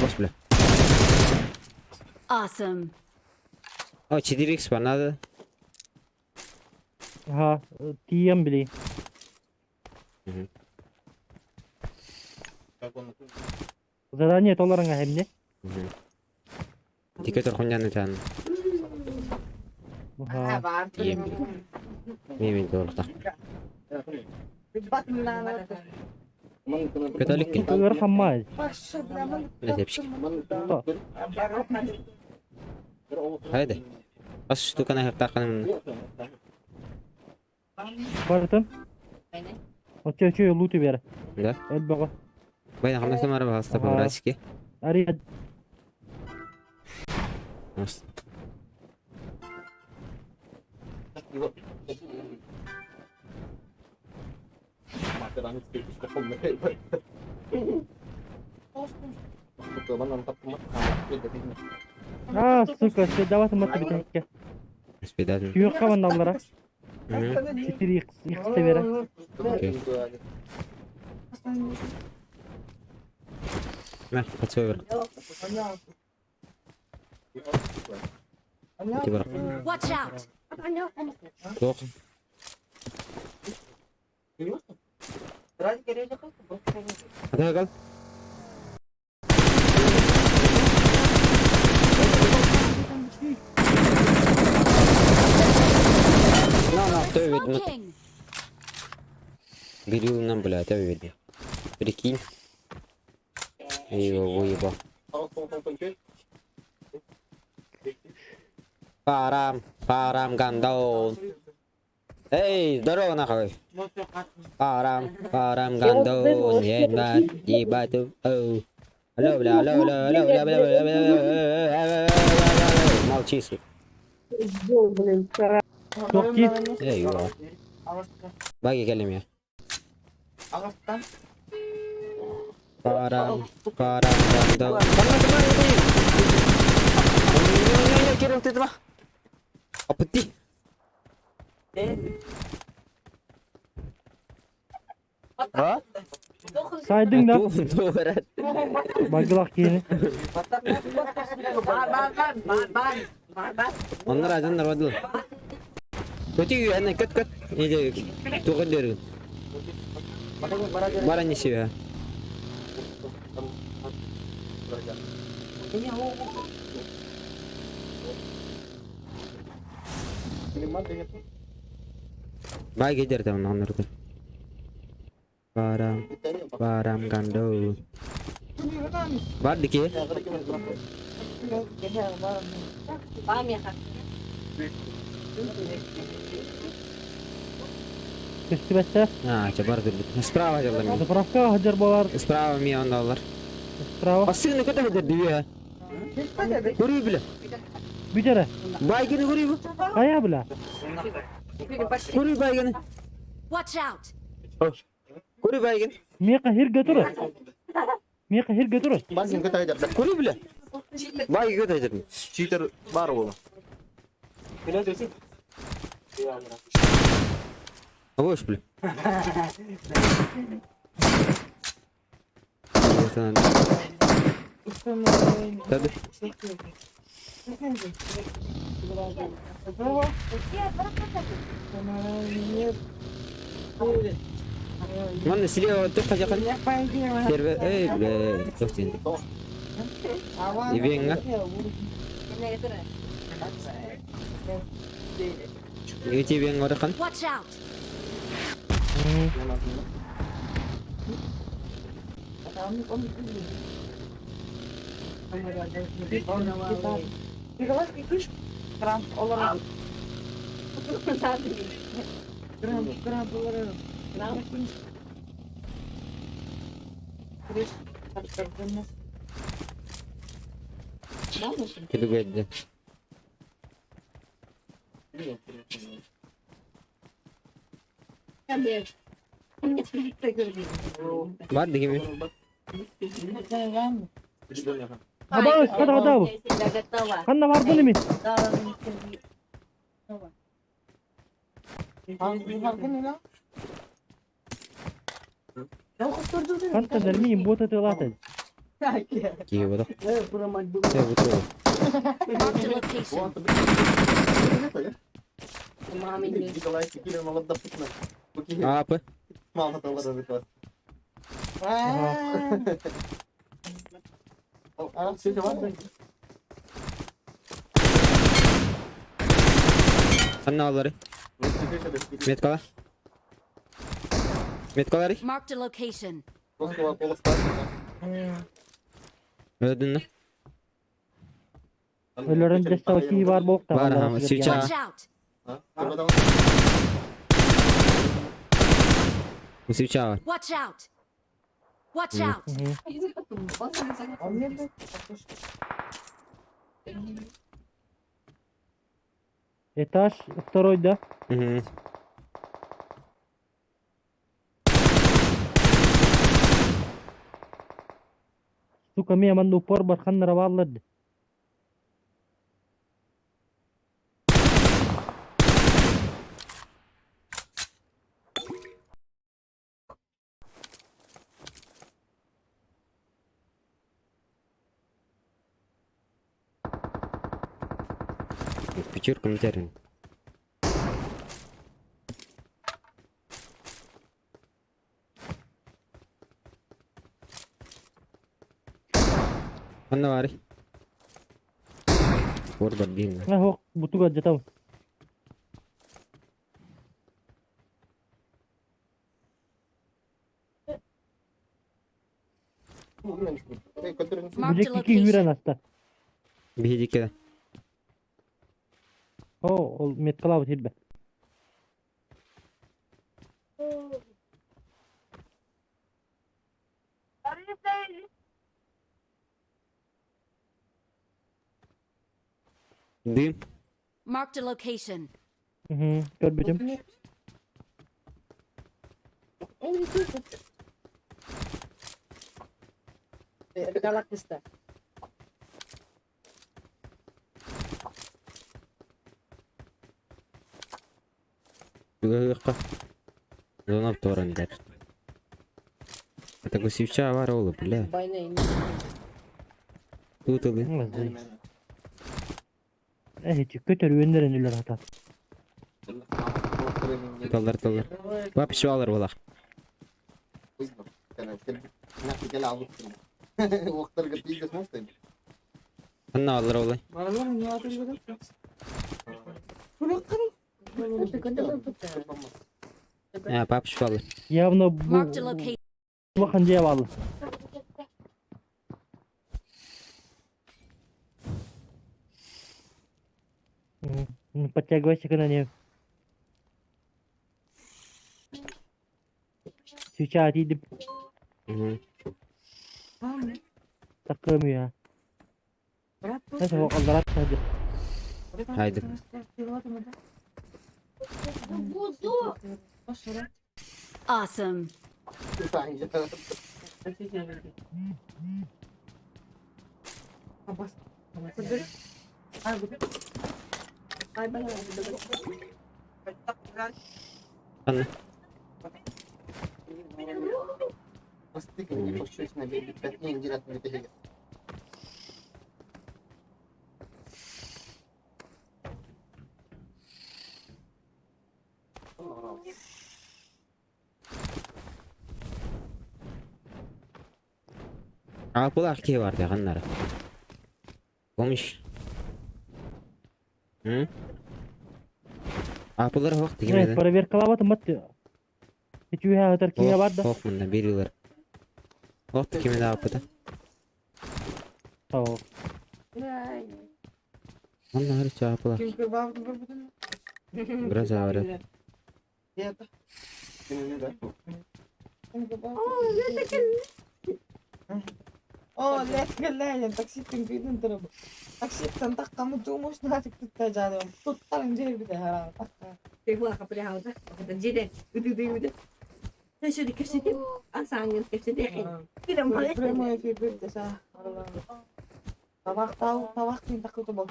Бос, бля. Awesome. О, 4х ба надо. Ага, тиийэн били. Задание толорон эмне? Тикетер хуняны тан. Ага. Тием били. Мен толықта. Католик Өр хаммай. Не тепшик. Хайда. Бас штуканы хактақаным. Бартын. Очо очо луту бер. Да? Элбэҕэ. Байна хамнастан мара баста Ага. по-братски. Арыйа Ос. А, сука, все, давай мат битекке. Спидадын. Күйөк кабаналлара. 4 x x бере. Окей. Мә, катсой бер. Ити бар. Watch out! Тох. Ата кал. На, на, то видно. Smoking! Бери нам, бля, это видно. Прикинь. Его выебал. Парам, парам, гандон. Эй, здорово, нахуй. Парам, парам, гандон. Ебать, ебать, оу. Алло, бля, алло, алло, алло, бля, бля, бля, бля, бля, бля, бля, Молчи, сука. Тох кит. Эй, его. Баги кэлим я. Парам, парам, гандон. Апыти. А? Сайдың да. Тура. Багылак киини. Onlar ajanlar badыл. Көтү ана көт көт. Неде туган дөрүн. Бара не себе. Бай кетер там оннорду. Парам, парам гандо. Бар дики. Көстүбэттэ. А, ча бар дурбут. Справа жалар мен. Заправка хадыр болар. Справа ми ондалар. Справа. Асыгны көтө көтө дүйө. Көрүү биле. Бүтэрэ. Байгыны көрүй бу. Хайа бля. Көрүй байгыны. Watch out! Көрүй байгын. Миэхэ хиргэ турар. Миэхэ хиргэ турар. Базин көтө айдар. Көрүй бля. Байгы көтө айдырдым. Читер бар ола. Абош бля. Tabii. Манна слева тух хажахан. Сервер, эй, бля, тух тин. Ивенга. Ити вен орахан. Watch out! Кидугедде. Бар дегеми. Абаас хата хата бу. Ханна бар бу неме? Ханта дәрмин бота тылаты. Кие бодок. Э, бутро. Marked a location. Апы. Ханна алары. Меткала. Меткалары. Marked a location. Öldün Өлөрөн дэстэ ки бар болук Бар, ха, свеча. Watch out! Свеча бар. Watch out! Watch out! Этаж второй, да? Мгм. Сука, мен манна упор бар ханнара баалларды. Пятерку метерин. Ханна бары. Ор бар дейм. Ах, бутуга жатам. Marked a Бүлек ики location. хүрен аста. Бихидикке. О, ол меткалабыт хирбе. Дым. Marked a location. Мгм, көрбүтүм. Бүгөккө. Зонап торандар. Это гусевча бар олы, бля. Тутылы. Э, көтөр өннерен үлөр атат. Талдар талдар. Бап алар болақ. Ханна алар олай. А, пап алар. Явно бу Marked a location. улахан дьиэ баалла. Мгм. Подтягивайся к ней. Свеча тиидим. Мгм. Такым я. Это алларат саджы. Haydi. Awesome. Ханна? Аапылаах киһи бар дии ханнара. Помощь. М? Аапылар оһох тигимеден. Проверкалаабатым бат. Үчүгэй аһатар киһи бар да. Ох, мында бир ылар. Ох, кимеде аапыта. О. Онно хары аапылар. Гроза говорят.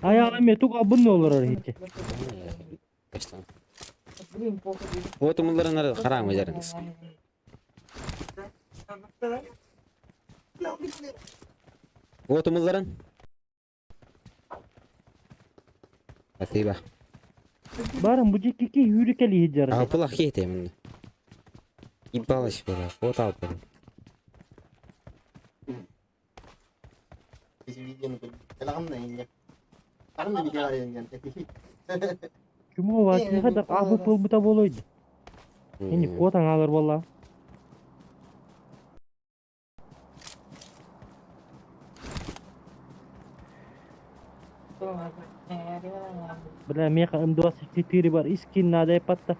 Аяҕа эмиэ тук албын олорор иһиччи. Вот умулларынар хараамы жарыңыз. Вот умулларын. Спасибо. Барым бу дьикки үүрүкэл иһи Алпылах кейте мында. Ибалыш было. Вот алпыл. Ким ол атыыга да аапы буолбута буолуой да. Ини куотан аалар буоллаҕа. Бля, миэхэ М24 бар искин наада эппатта.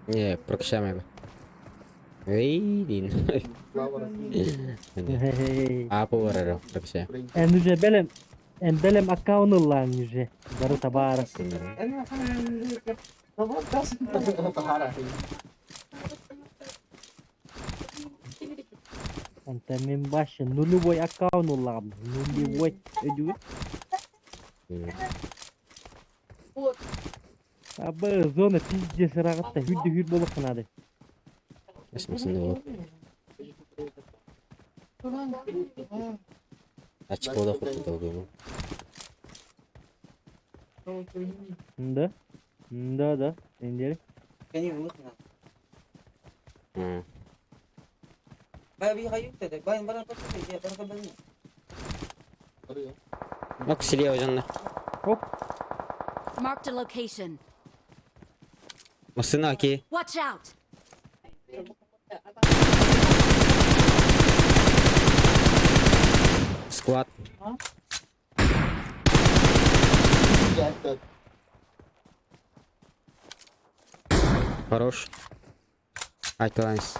Не, прокшамай. Эй, дин. Апы барар, прокша. Эн уже бэлэм, эн бэлэм аккаунт ыллаан уже. Бары табаара. Онтон мин вообще нулевой аккаунт ыллаҕым. Нулевой. Өйдүүгүн? Абы зона пиздец ыраҕытта. Хүрдү хүр буолуохха наада. Осмосында болот. Очко да курту долгуймун. Да? Да, да. Индери. Ок, слева жанна. Оп. Marked a location. Машина ки. Watch out! Склад. Хорош. Айтылайыз.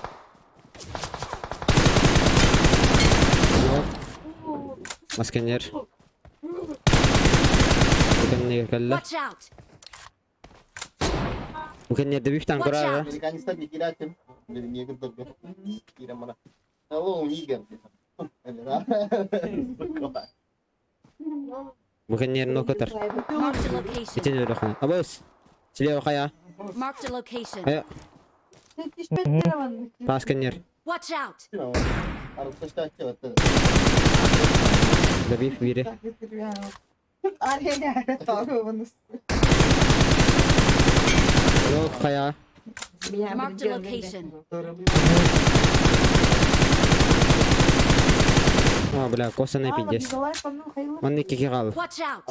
Маскенер. Букеннер кэллэ. Watch out! Букеннерде бифтан Watch көрөр. out! Букеннер нокотор. Marked a location. Итин өлөхөн. Абыс. Слева хая. Marked a location. Хая. Паскенер. Watch out! Добив бири. Yok хая. Marked a location. А, бля, косаны пиздец. Манны кики кал. Watch out!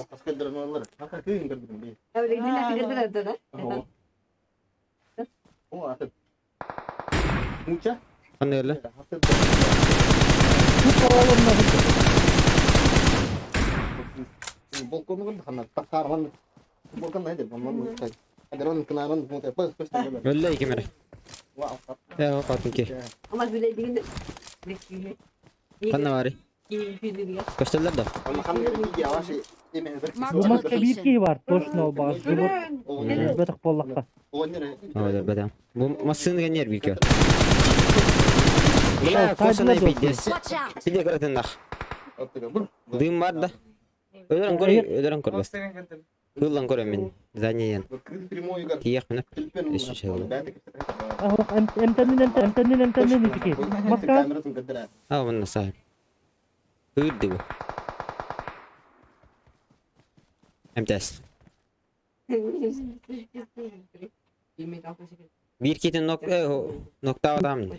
Ханны өлө. Өллө икимер. Э, окатын ки. Ханна бары. Көстөллөр да? Marked Бу a маска биир location. киһи баар, точно ол баҕас живот. Өлбөтөх буоллахха. О, бэдам. Бу массыына гэннер биир киһи. Бля, О, косанай тайдылар да пиздец. Watch out! Сиде кыратыннах. Дым бар да. Өлөрөн көр, өлөрөн көр бас. Кыллан көрө мин. Задний Тиэх мин. Өссө шагыл. Ах, эмтэннин эмтэннин эмтэннин итики. Маска А, манна сай. Ырды бу. МТС. Биир китин нок ноктаа атам.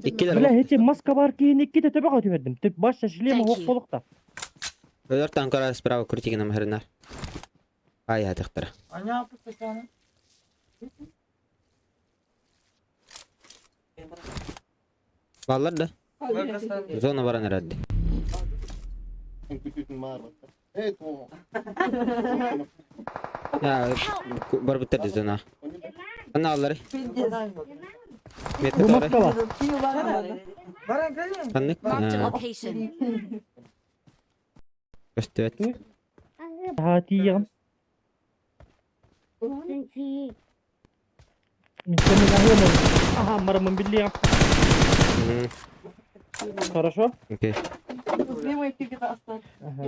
Иккилер. Бля, эти маска бар киһини иккитэ төбөҕө түһэрдим. Түп башта шлема Thank хоқ you. болуқта. Өлөр танкара справа крутигина махарына. Ай атыктара. Баллар да. Зона баран эрәдди. Я бар биттер зона. Ана аллары. Бу маска бар. Каннык. Marked a location. Көстөт. Ha тиийэҕим. Мин сэмин аһыам ол. Аха, марымын биллиэҕим. Хорошо? Окей. Ага.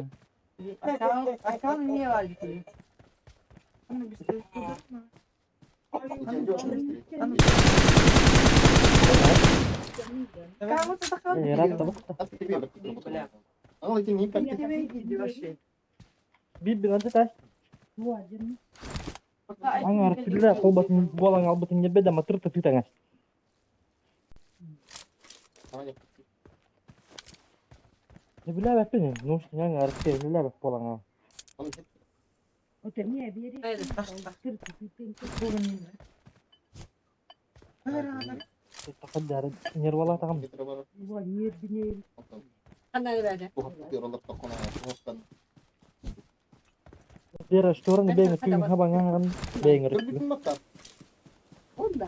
Рад табықта. Бир анты таш. Аңар түллә колбасын буолаң албытын нербе да матыр тытаңа. Не биле бәппен, ну что аңар биле бәп буолаң. Тақаддар нервала тагам. Дера шторны бэңер түйін хабаң аңарым бэңер. Блять,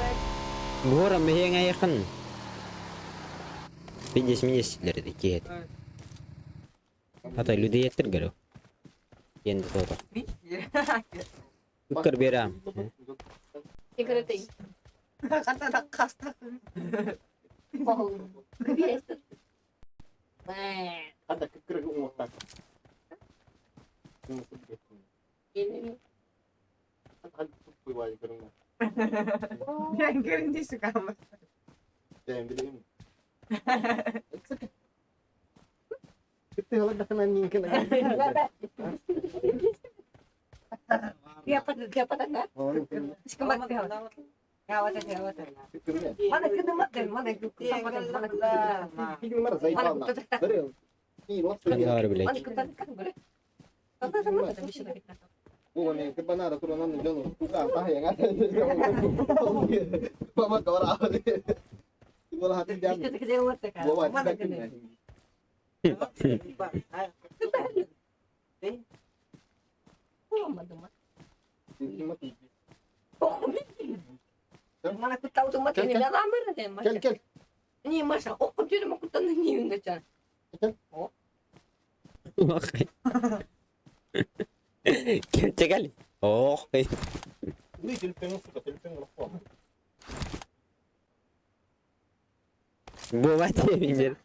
бәрін. Гора мехеңе якын. Пиндес министрлерди киет. Ата люди еттер гөрө. Енді тота. Үккер берам. Ханна баар, блядь? Кэл. Ох. Буолбат диэбиҥ.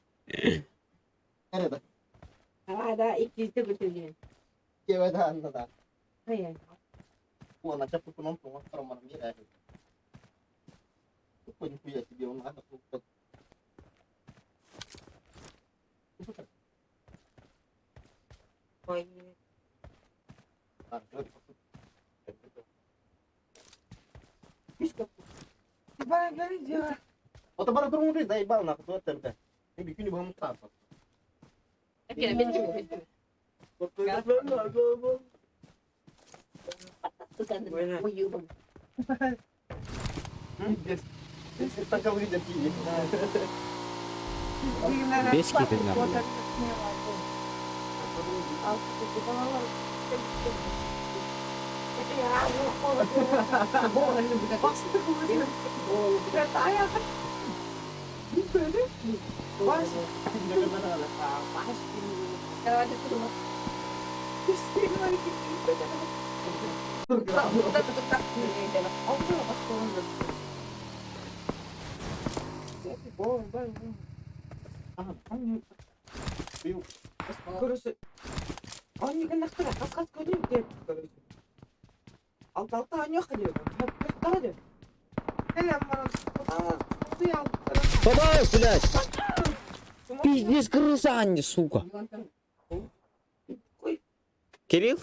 Бэс киирдин нахуй. Давай, блядь! Пиздец, крыса, а не, сука. Кирилл?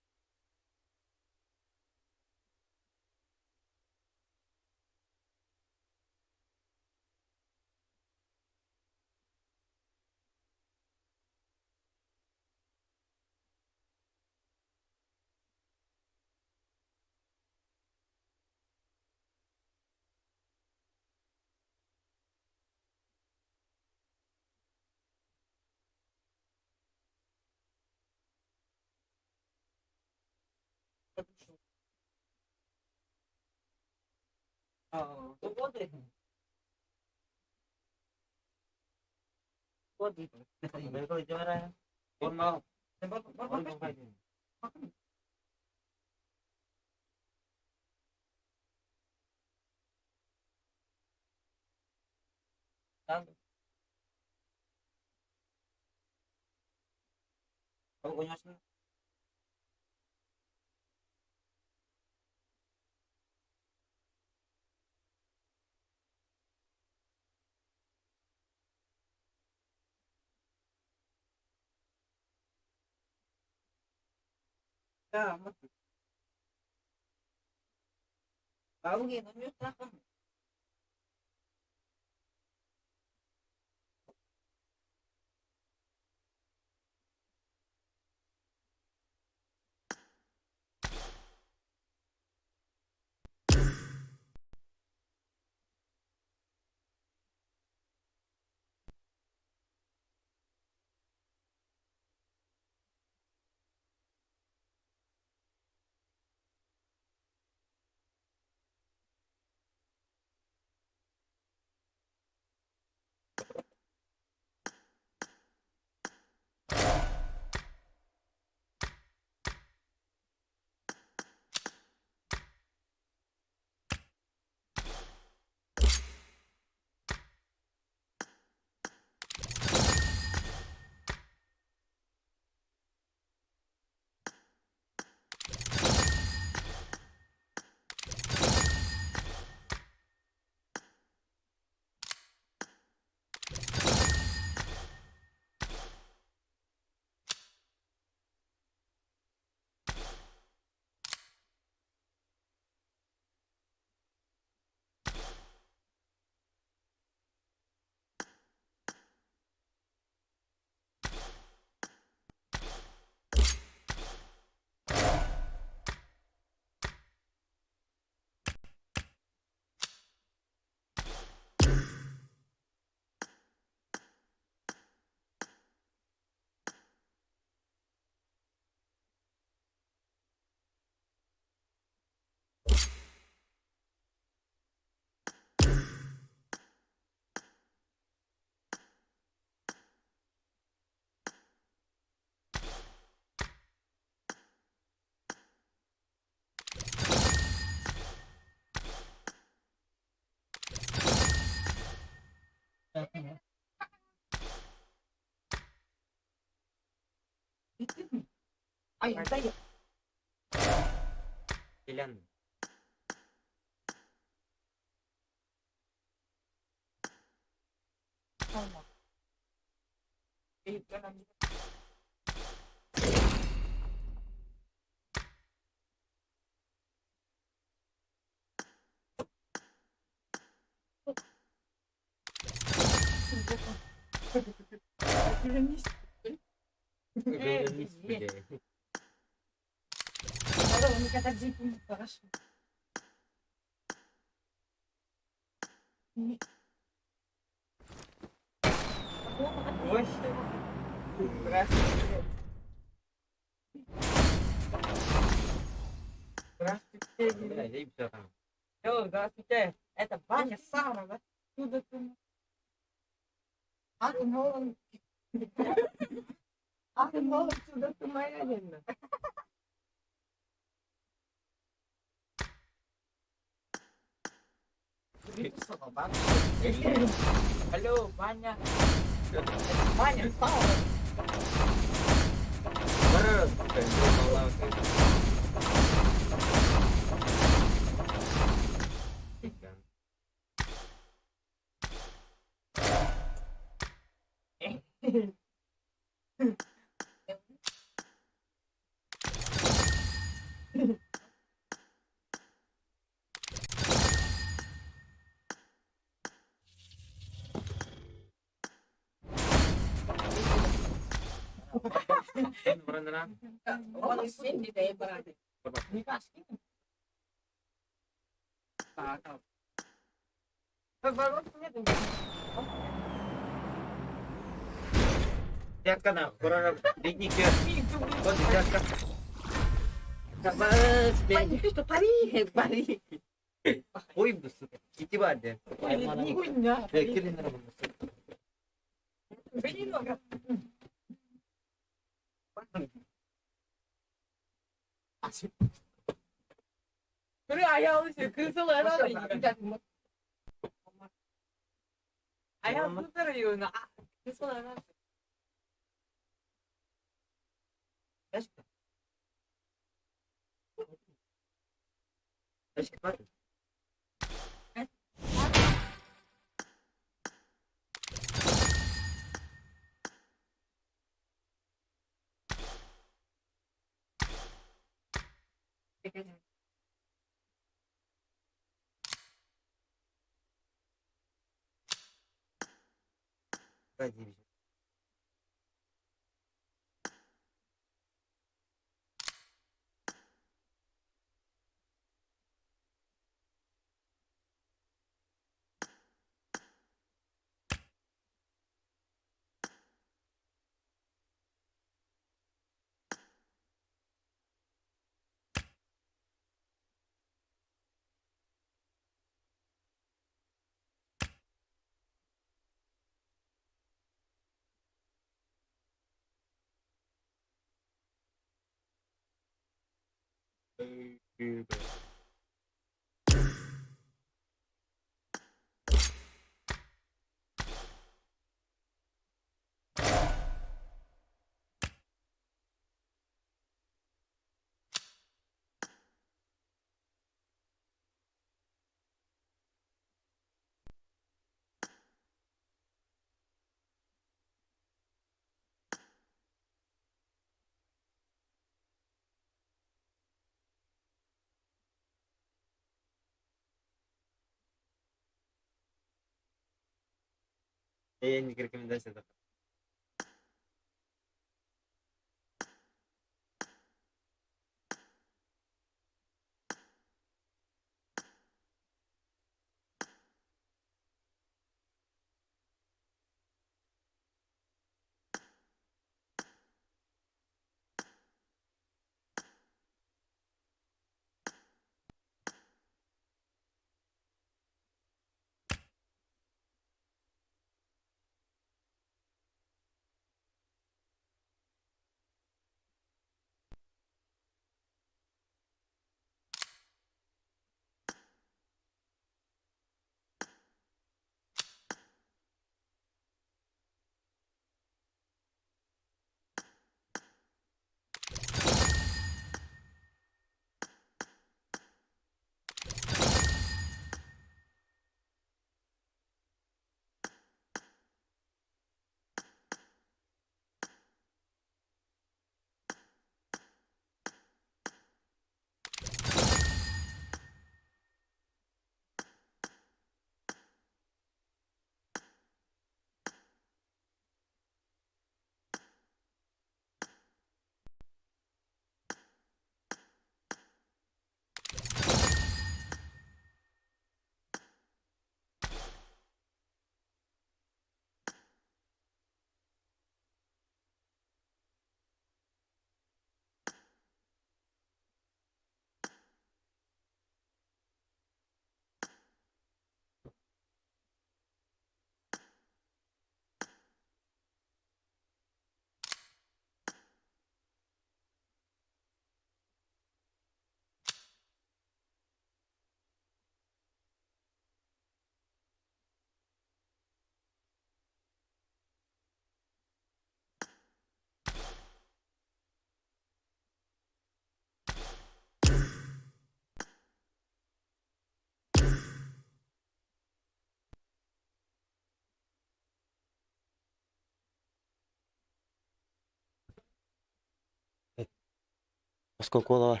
Оскокола бар.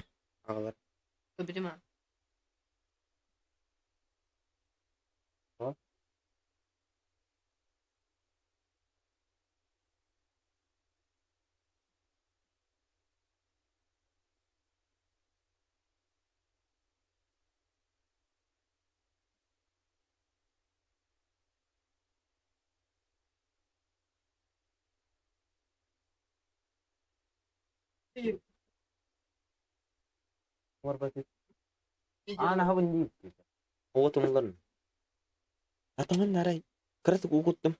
Аҕалар. Көбүтүм а. Аана хабын дии. Оҕотумуларын. Атаман нарай. Кыратык угуттум.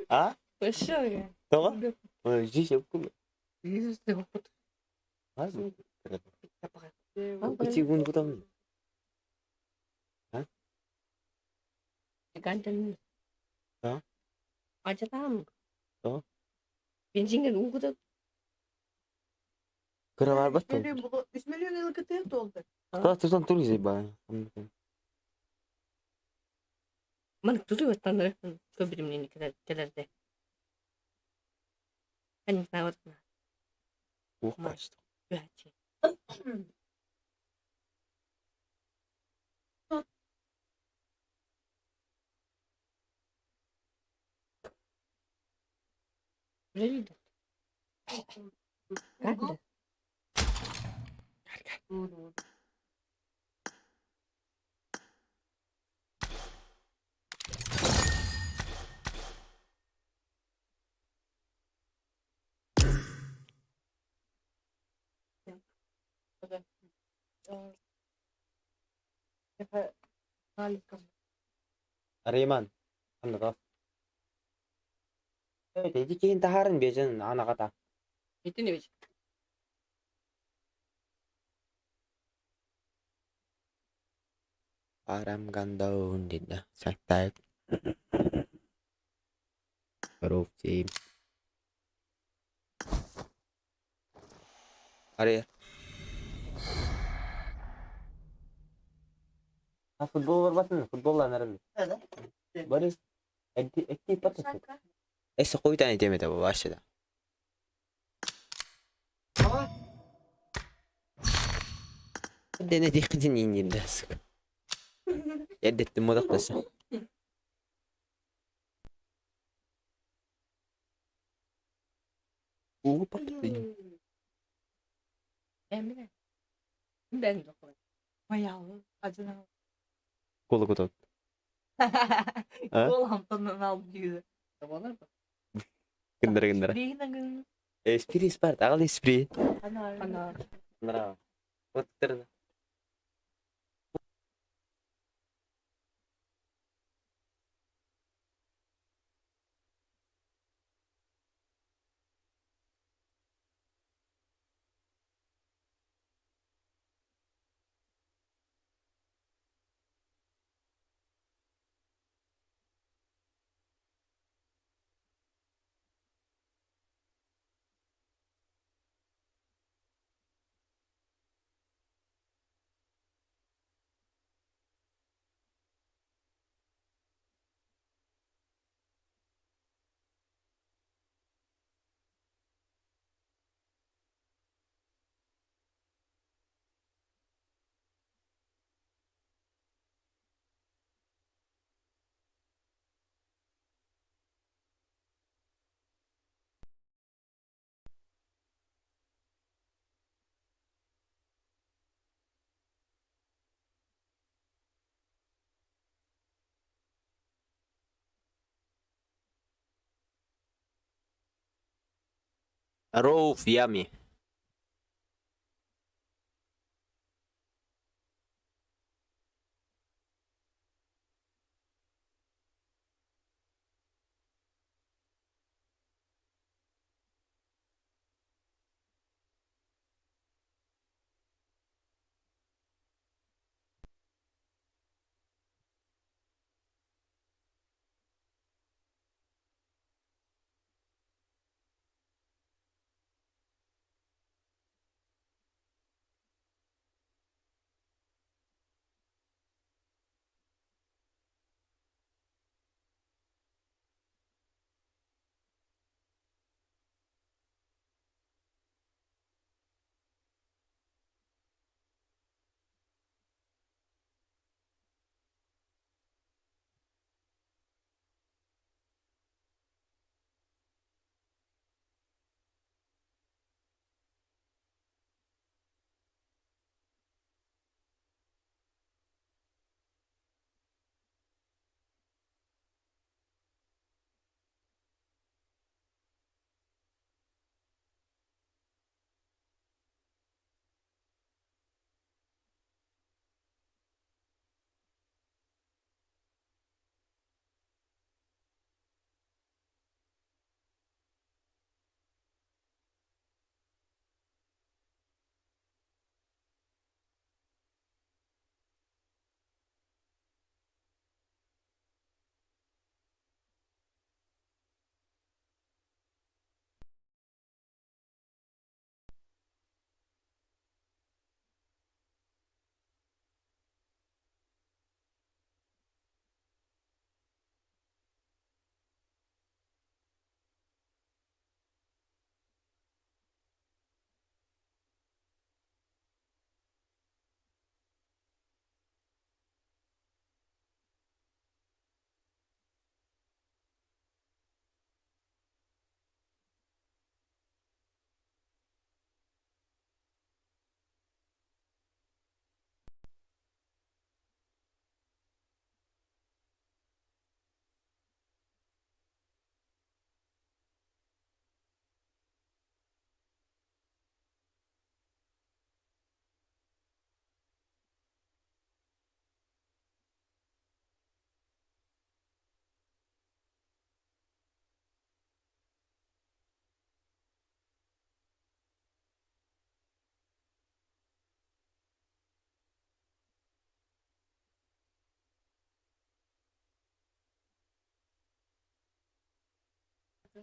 А? Вообще. Тоҕо? Здесь я кум. Ити гун кутам. А? Гантан. А? Ачатам. А? Бензинге угутат. Кыра барбат. 3 миллион ЛКТ толды. Тутан тур ба. Ман туту баттандар көбүрүмнени келерде. Конечно, вот. Ух, бачты. Үәчи. Үлелейді. Кәдді. Риман. Анныга. Эти кейин тахарын бежен анагата. Итини бич. Aram gandon did sáng tác. Roof team. अरे Ha futbol var basın futbolla nerede? Barış Etti etti patates. Ese koytan demedi bu başta. Dene dikkatini indirdi sık. Reddettim odaklasın. Uuu patladı. Эмine. Ben de koy. Bayağı acına. Kolu kutu. Kol hamtandan aldı diyor. Olur mu? Gındara gındara. Бейін гын. Espri ispart. Ağal espri. Ана. Ана. Bravo. Ottırdı. Rauf yummy.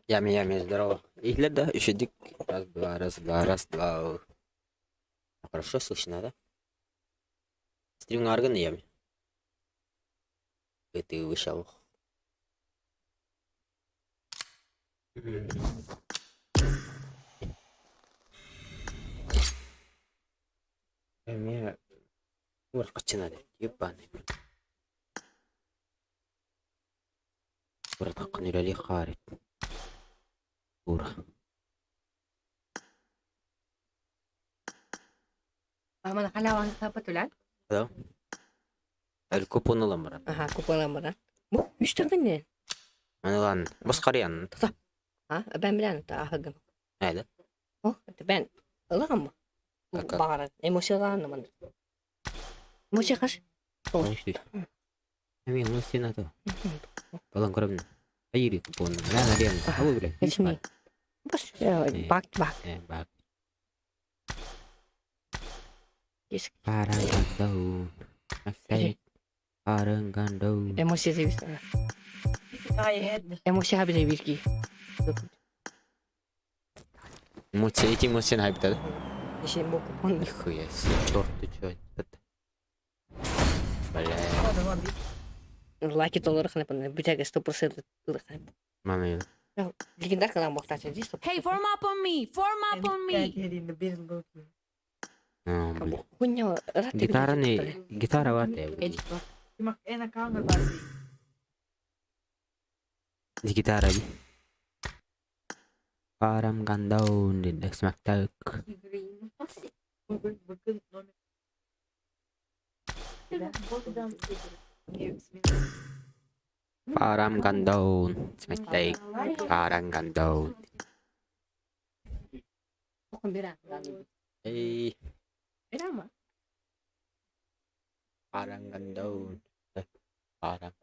Ями, ями, здорово. Иһиллэр да, үчүгдүк. Раз, два, раз, два, раз, два. Хорошо слышно, да? Стрим арган ями. Ты вышел. Эмиэ уоркаччына ебаный. Быратаххын үлэлии хаарыт. Ура. Мана халаван хапатулан. Да. Эл купон ылан баран. Аха, купон ылан баран. Бу үс төгүннен. Аны ылан босқарыян. Тота. А, бен билен та ахыгым. Әлі. О, это бен ылыгым. Бағара, эмоцияланды мын. Эмоция қаш? Мен ну сен ато. Балан көрөмүн. Айыри купон. Мен арем. Абы биле. Эчми. Бас, бак бак. Бак. Парангандау. Парангандау. Эмоция завис. Эмоция хабизе бирки. Эмоция, эти эмоции хайптады. Еще бу купон. Нихуя себе, черт ты чё это? Бля. Лайки доллары ханапан, бүтәге 100% ханап. Мана Легендарка нам бохтача, здесь Hey, form up on me! Form up on me! Бля. Хуйня, Гитара не, гитара бар да. Гитара би. Парам гандаун дин эксмактак. Парам гандаун. Смактак. Парам гандаун. Эй. Парам гандаун. Парам.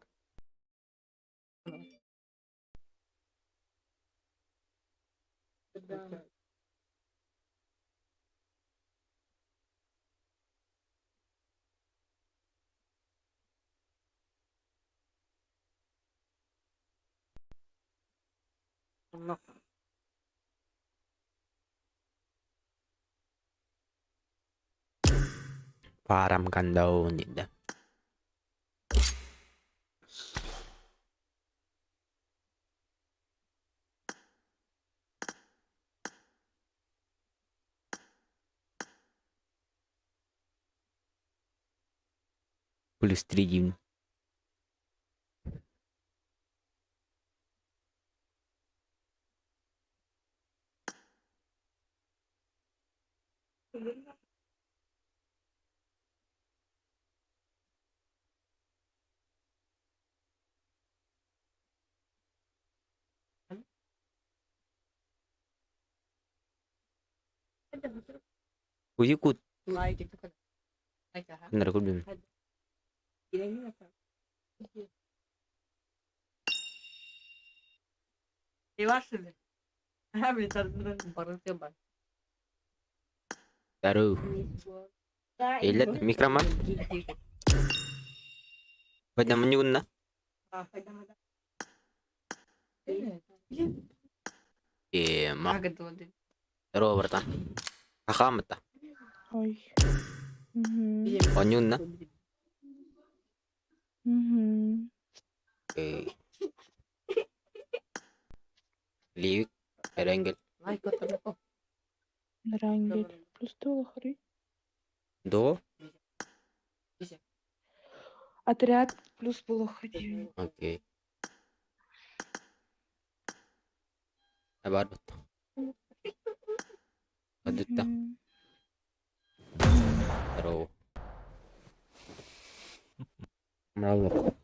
Парам гандаун дин Плюс 3 дин. Уйди кут. Bentar, aku belum. Taruh. Ilat, mikraman. Pada menyun na. Eh, ma. Здорово, братан. Ахамата. Ой. Угу. Онюн на. Угу. Окей. Ливик, Эренгел. Рангель. Плюс доллары. До? Отряд плюс было ходить. Окей. Бар бат. Адытта. Здорово. Мраллок.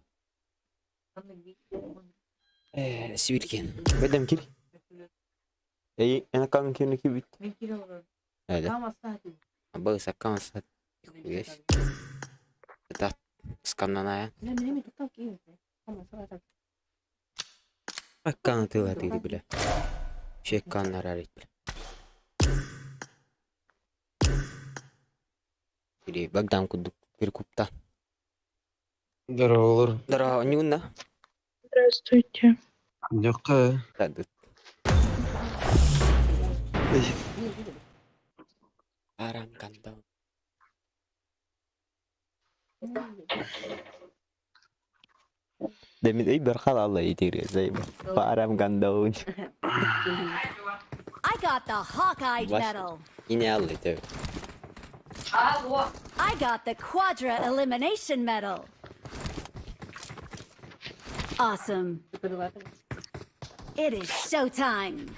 Сибиркен. Бедем кил. Эй, ena kan kini kibit. Эде. Абы саккан сат. Хуясь. Это сканнаная. Аккан тыла ты бля. Чеккан нарарит бля. Или Богдан кудук перекупта. Здорово, Здорово, Нюна. Здравствуйте. Легкая. Да, да. Арам гандон. Демин ый бір халалла итири займ. Парам гандон. I got the Hawkeye Ваш- medal. Yine aldı tabii. I got the Quadra Elimination Medal. Awesome. It is showtime.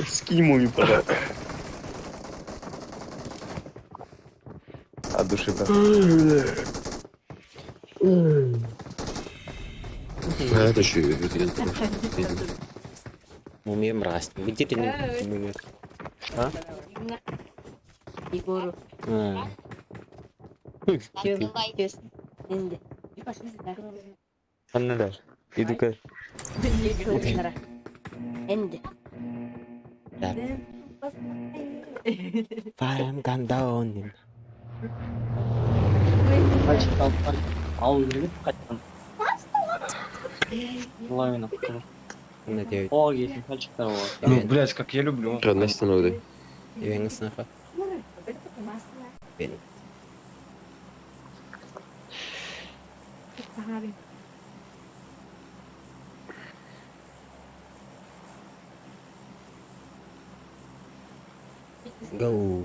Скинь мумию, пожалуйста. От души, брат. А это еще и Мумия мразь. Выделили мумию. А? Егору. А. Кес. Энди. Аннылар. Иду-ка. Энди. Да. Парам гандон. Мальчик алып бар. Алып келіп қайтадан. Лавина. Ne diyor? О, есть мальчиктар бар. Ну, блядь, как я люблю. Настя надо. Evin sınıfı. Benim. Go.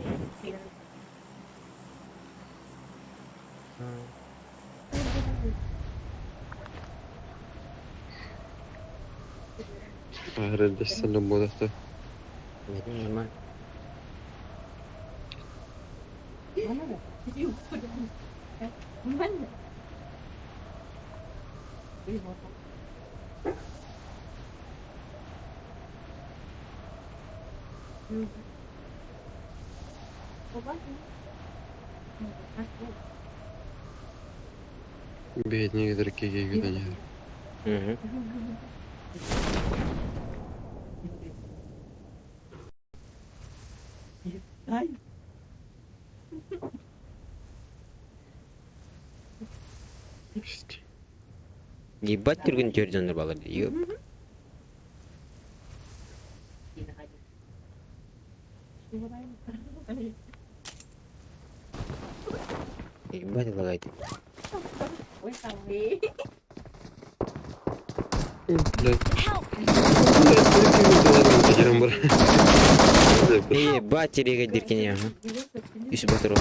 Редесен будет. Benim normal. Бедные дорогие видания. Hı hı. Ебать түргін жерден балар. Ёп. Ебать лагает. Блядь. Help! Ебать реге диркене. Үс батыр.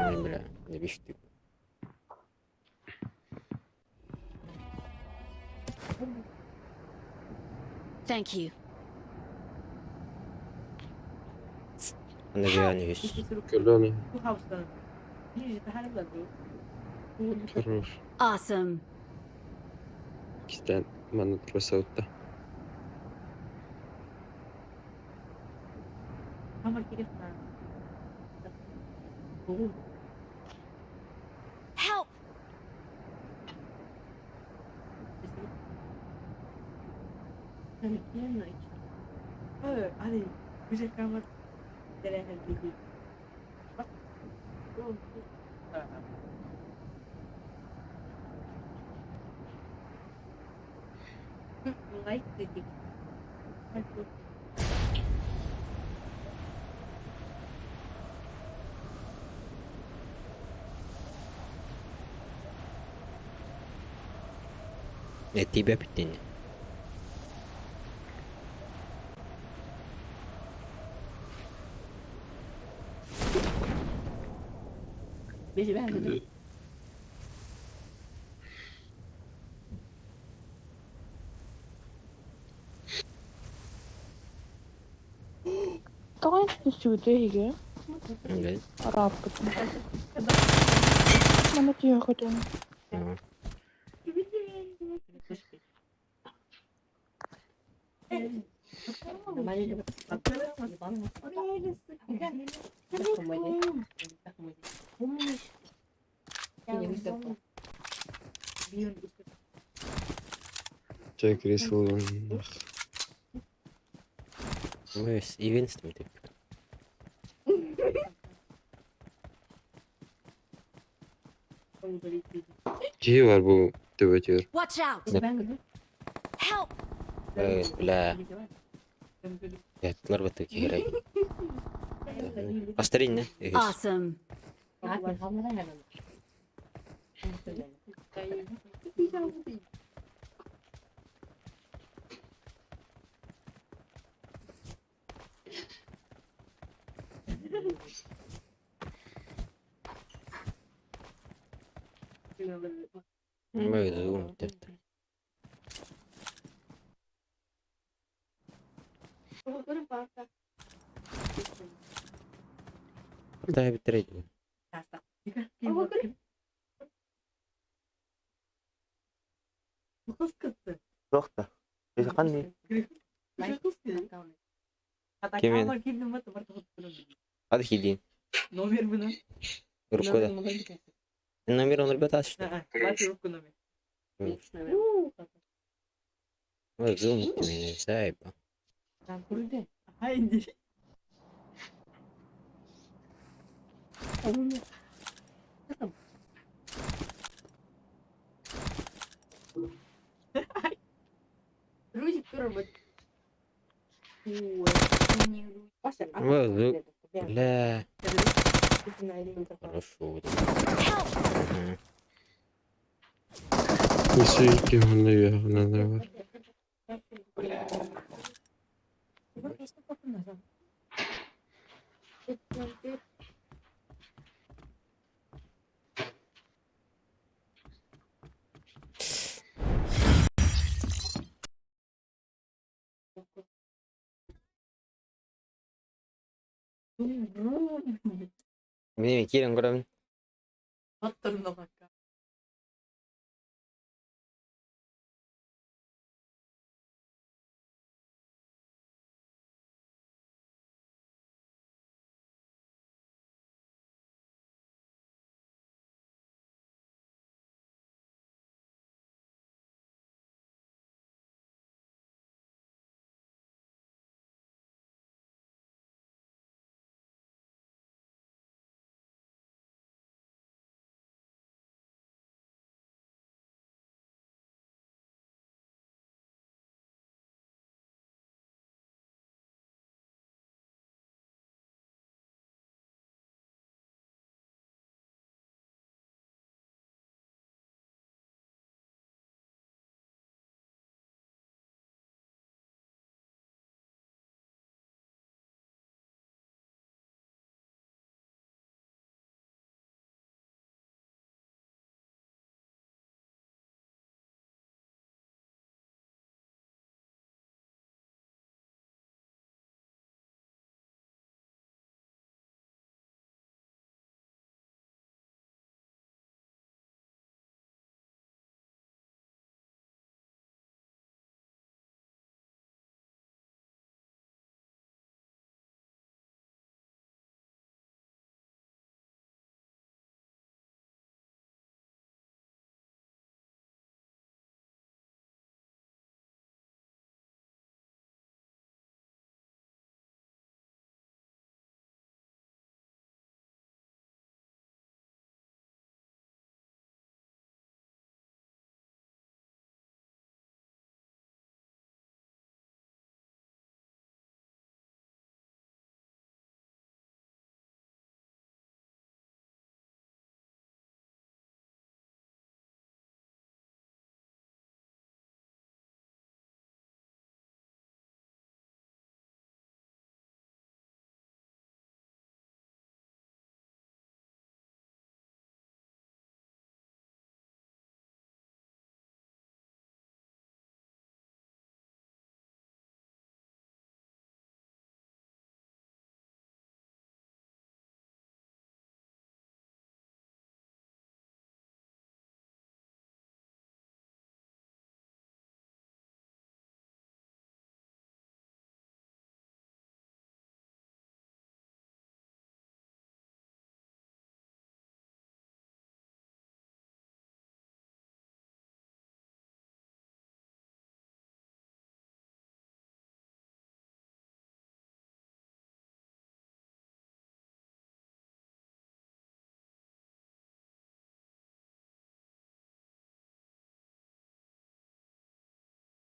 Ой, бля, не бишти. Thank you. Аны yani үс. Калёный. Хорош. Awesome. Кистен. Мана тросаутта. Help! Ne тебя bitti. Тоҕо түсүгүтэ иһигэ Evet. арааппытын. Мана тиһэхэтин. Hı. Чай кресло. Ой, ивент там ты. Киһи бар бу төбөтүгэр. Watch out! Help! Ой, бля. Яттылар баты киһирэй. Астарин, не? Awesome. Ой, зум деп. Тай битрейт. Туох да. Ханни. Кемен? Hadi хилин. Рукода. Номер он ребята что? Ой, зум не знаю. Ой, зум. Бля. Хорошо. Help! Мгм. Өссө киһи үөһэнэн бар. Мин киирэн көрөбүн.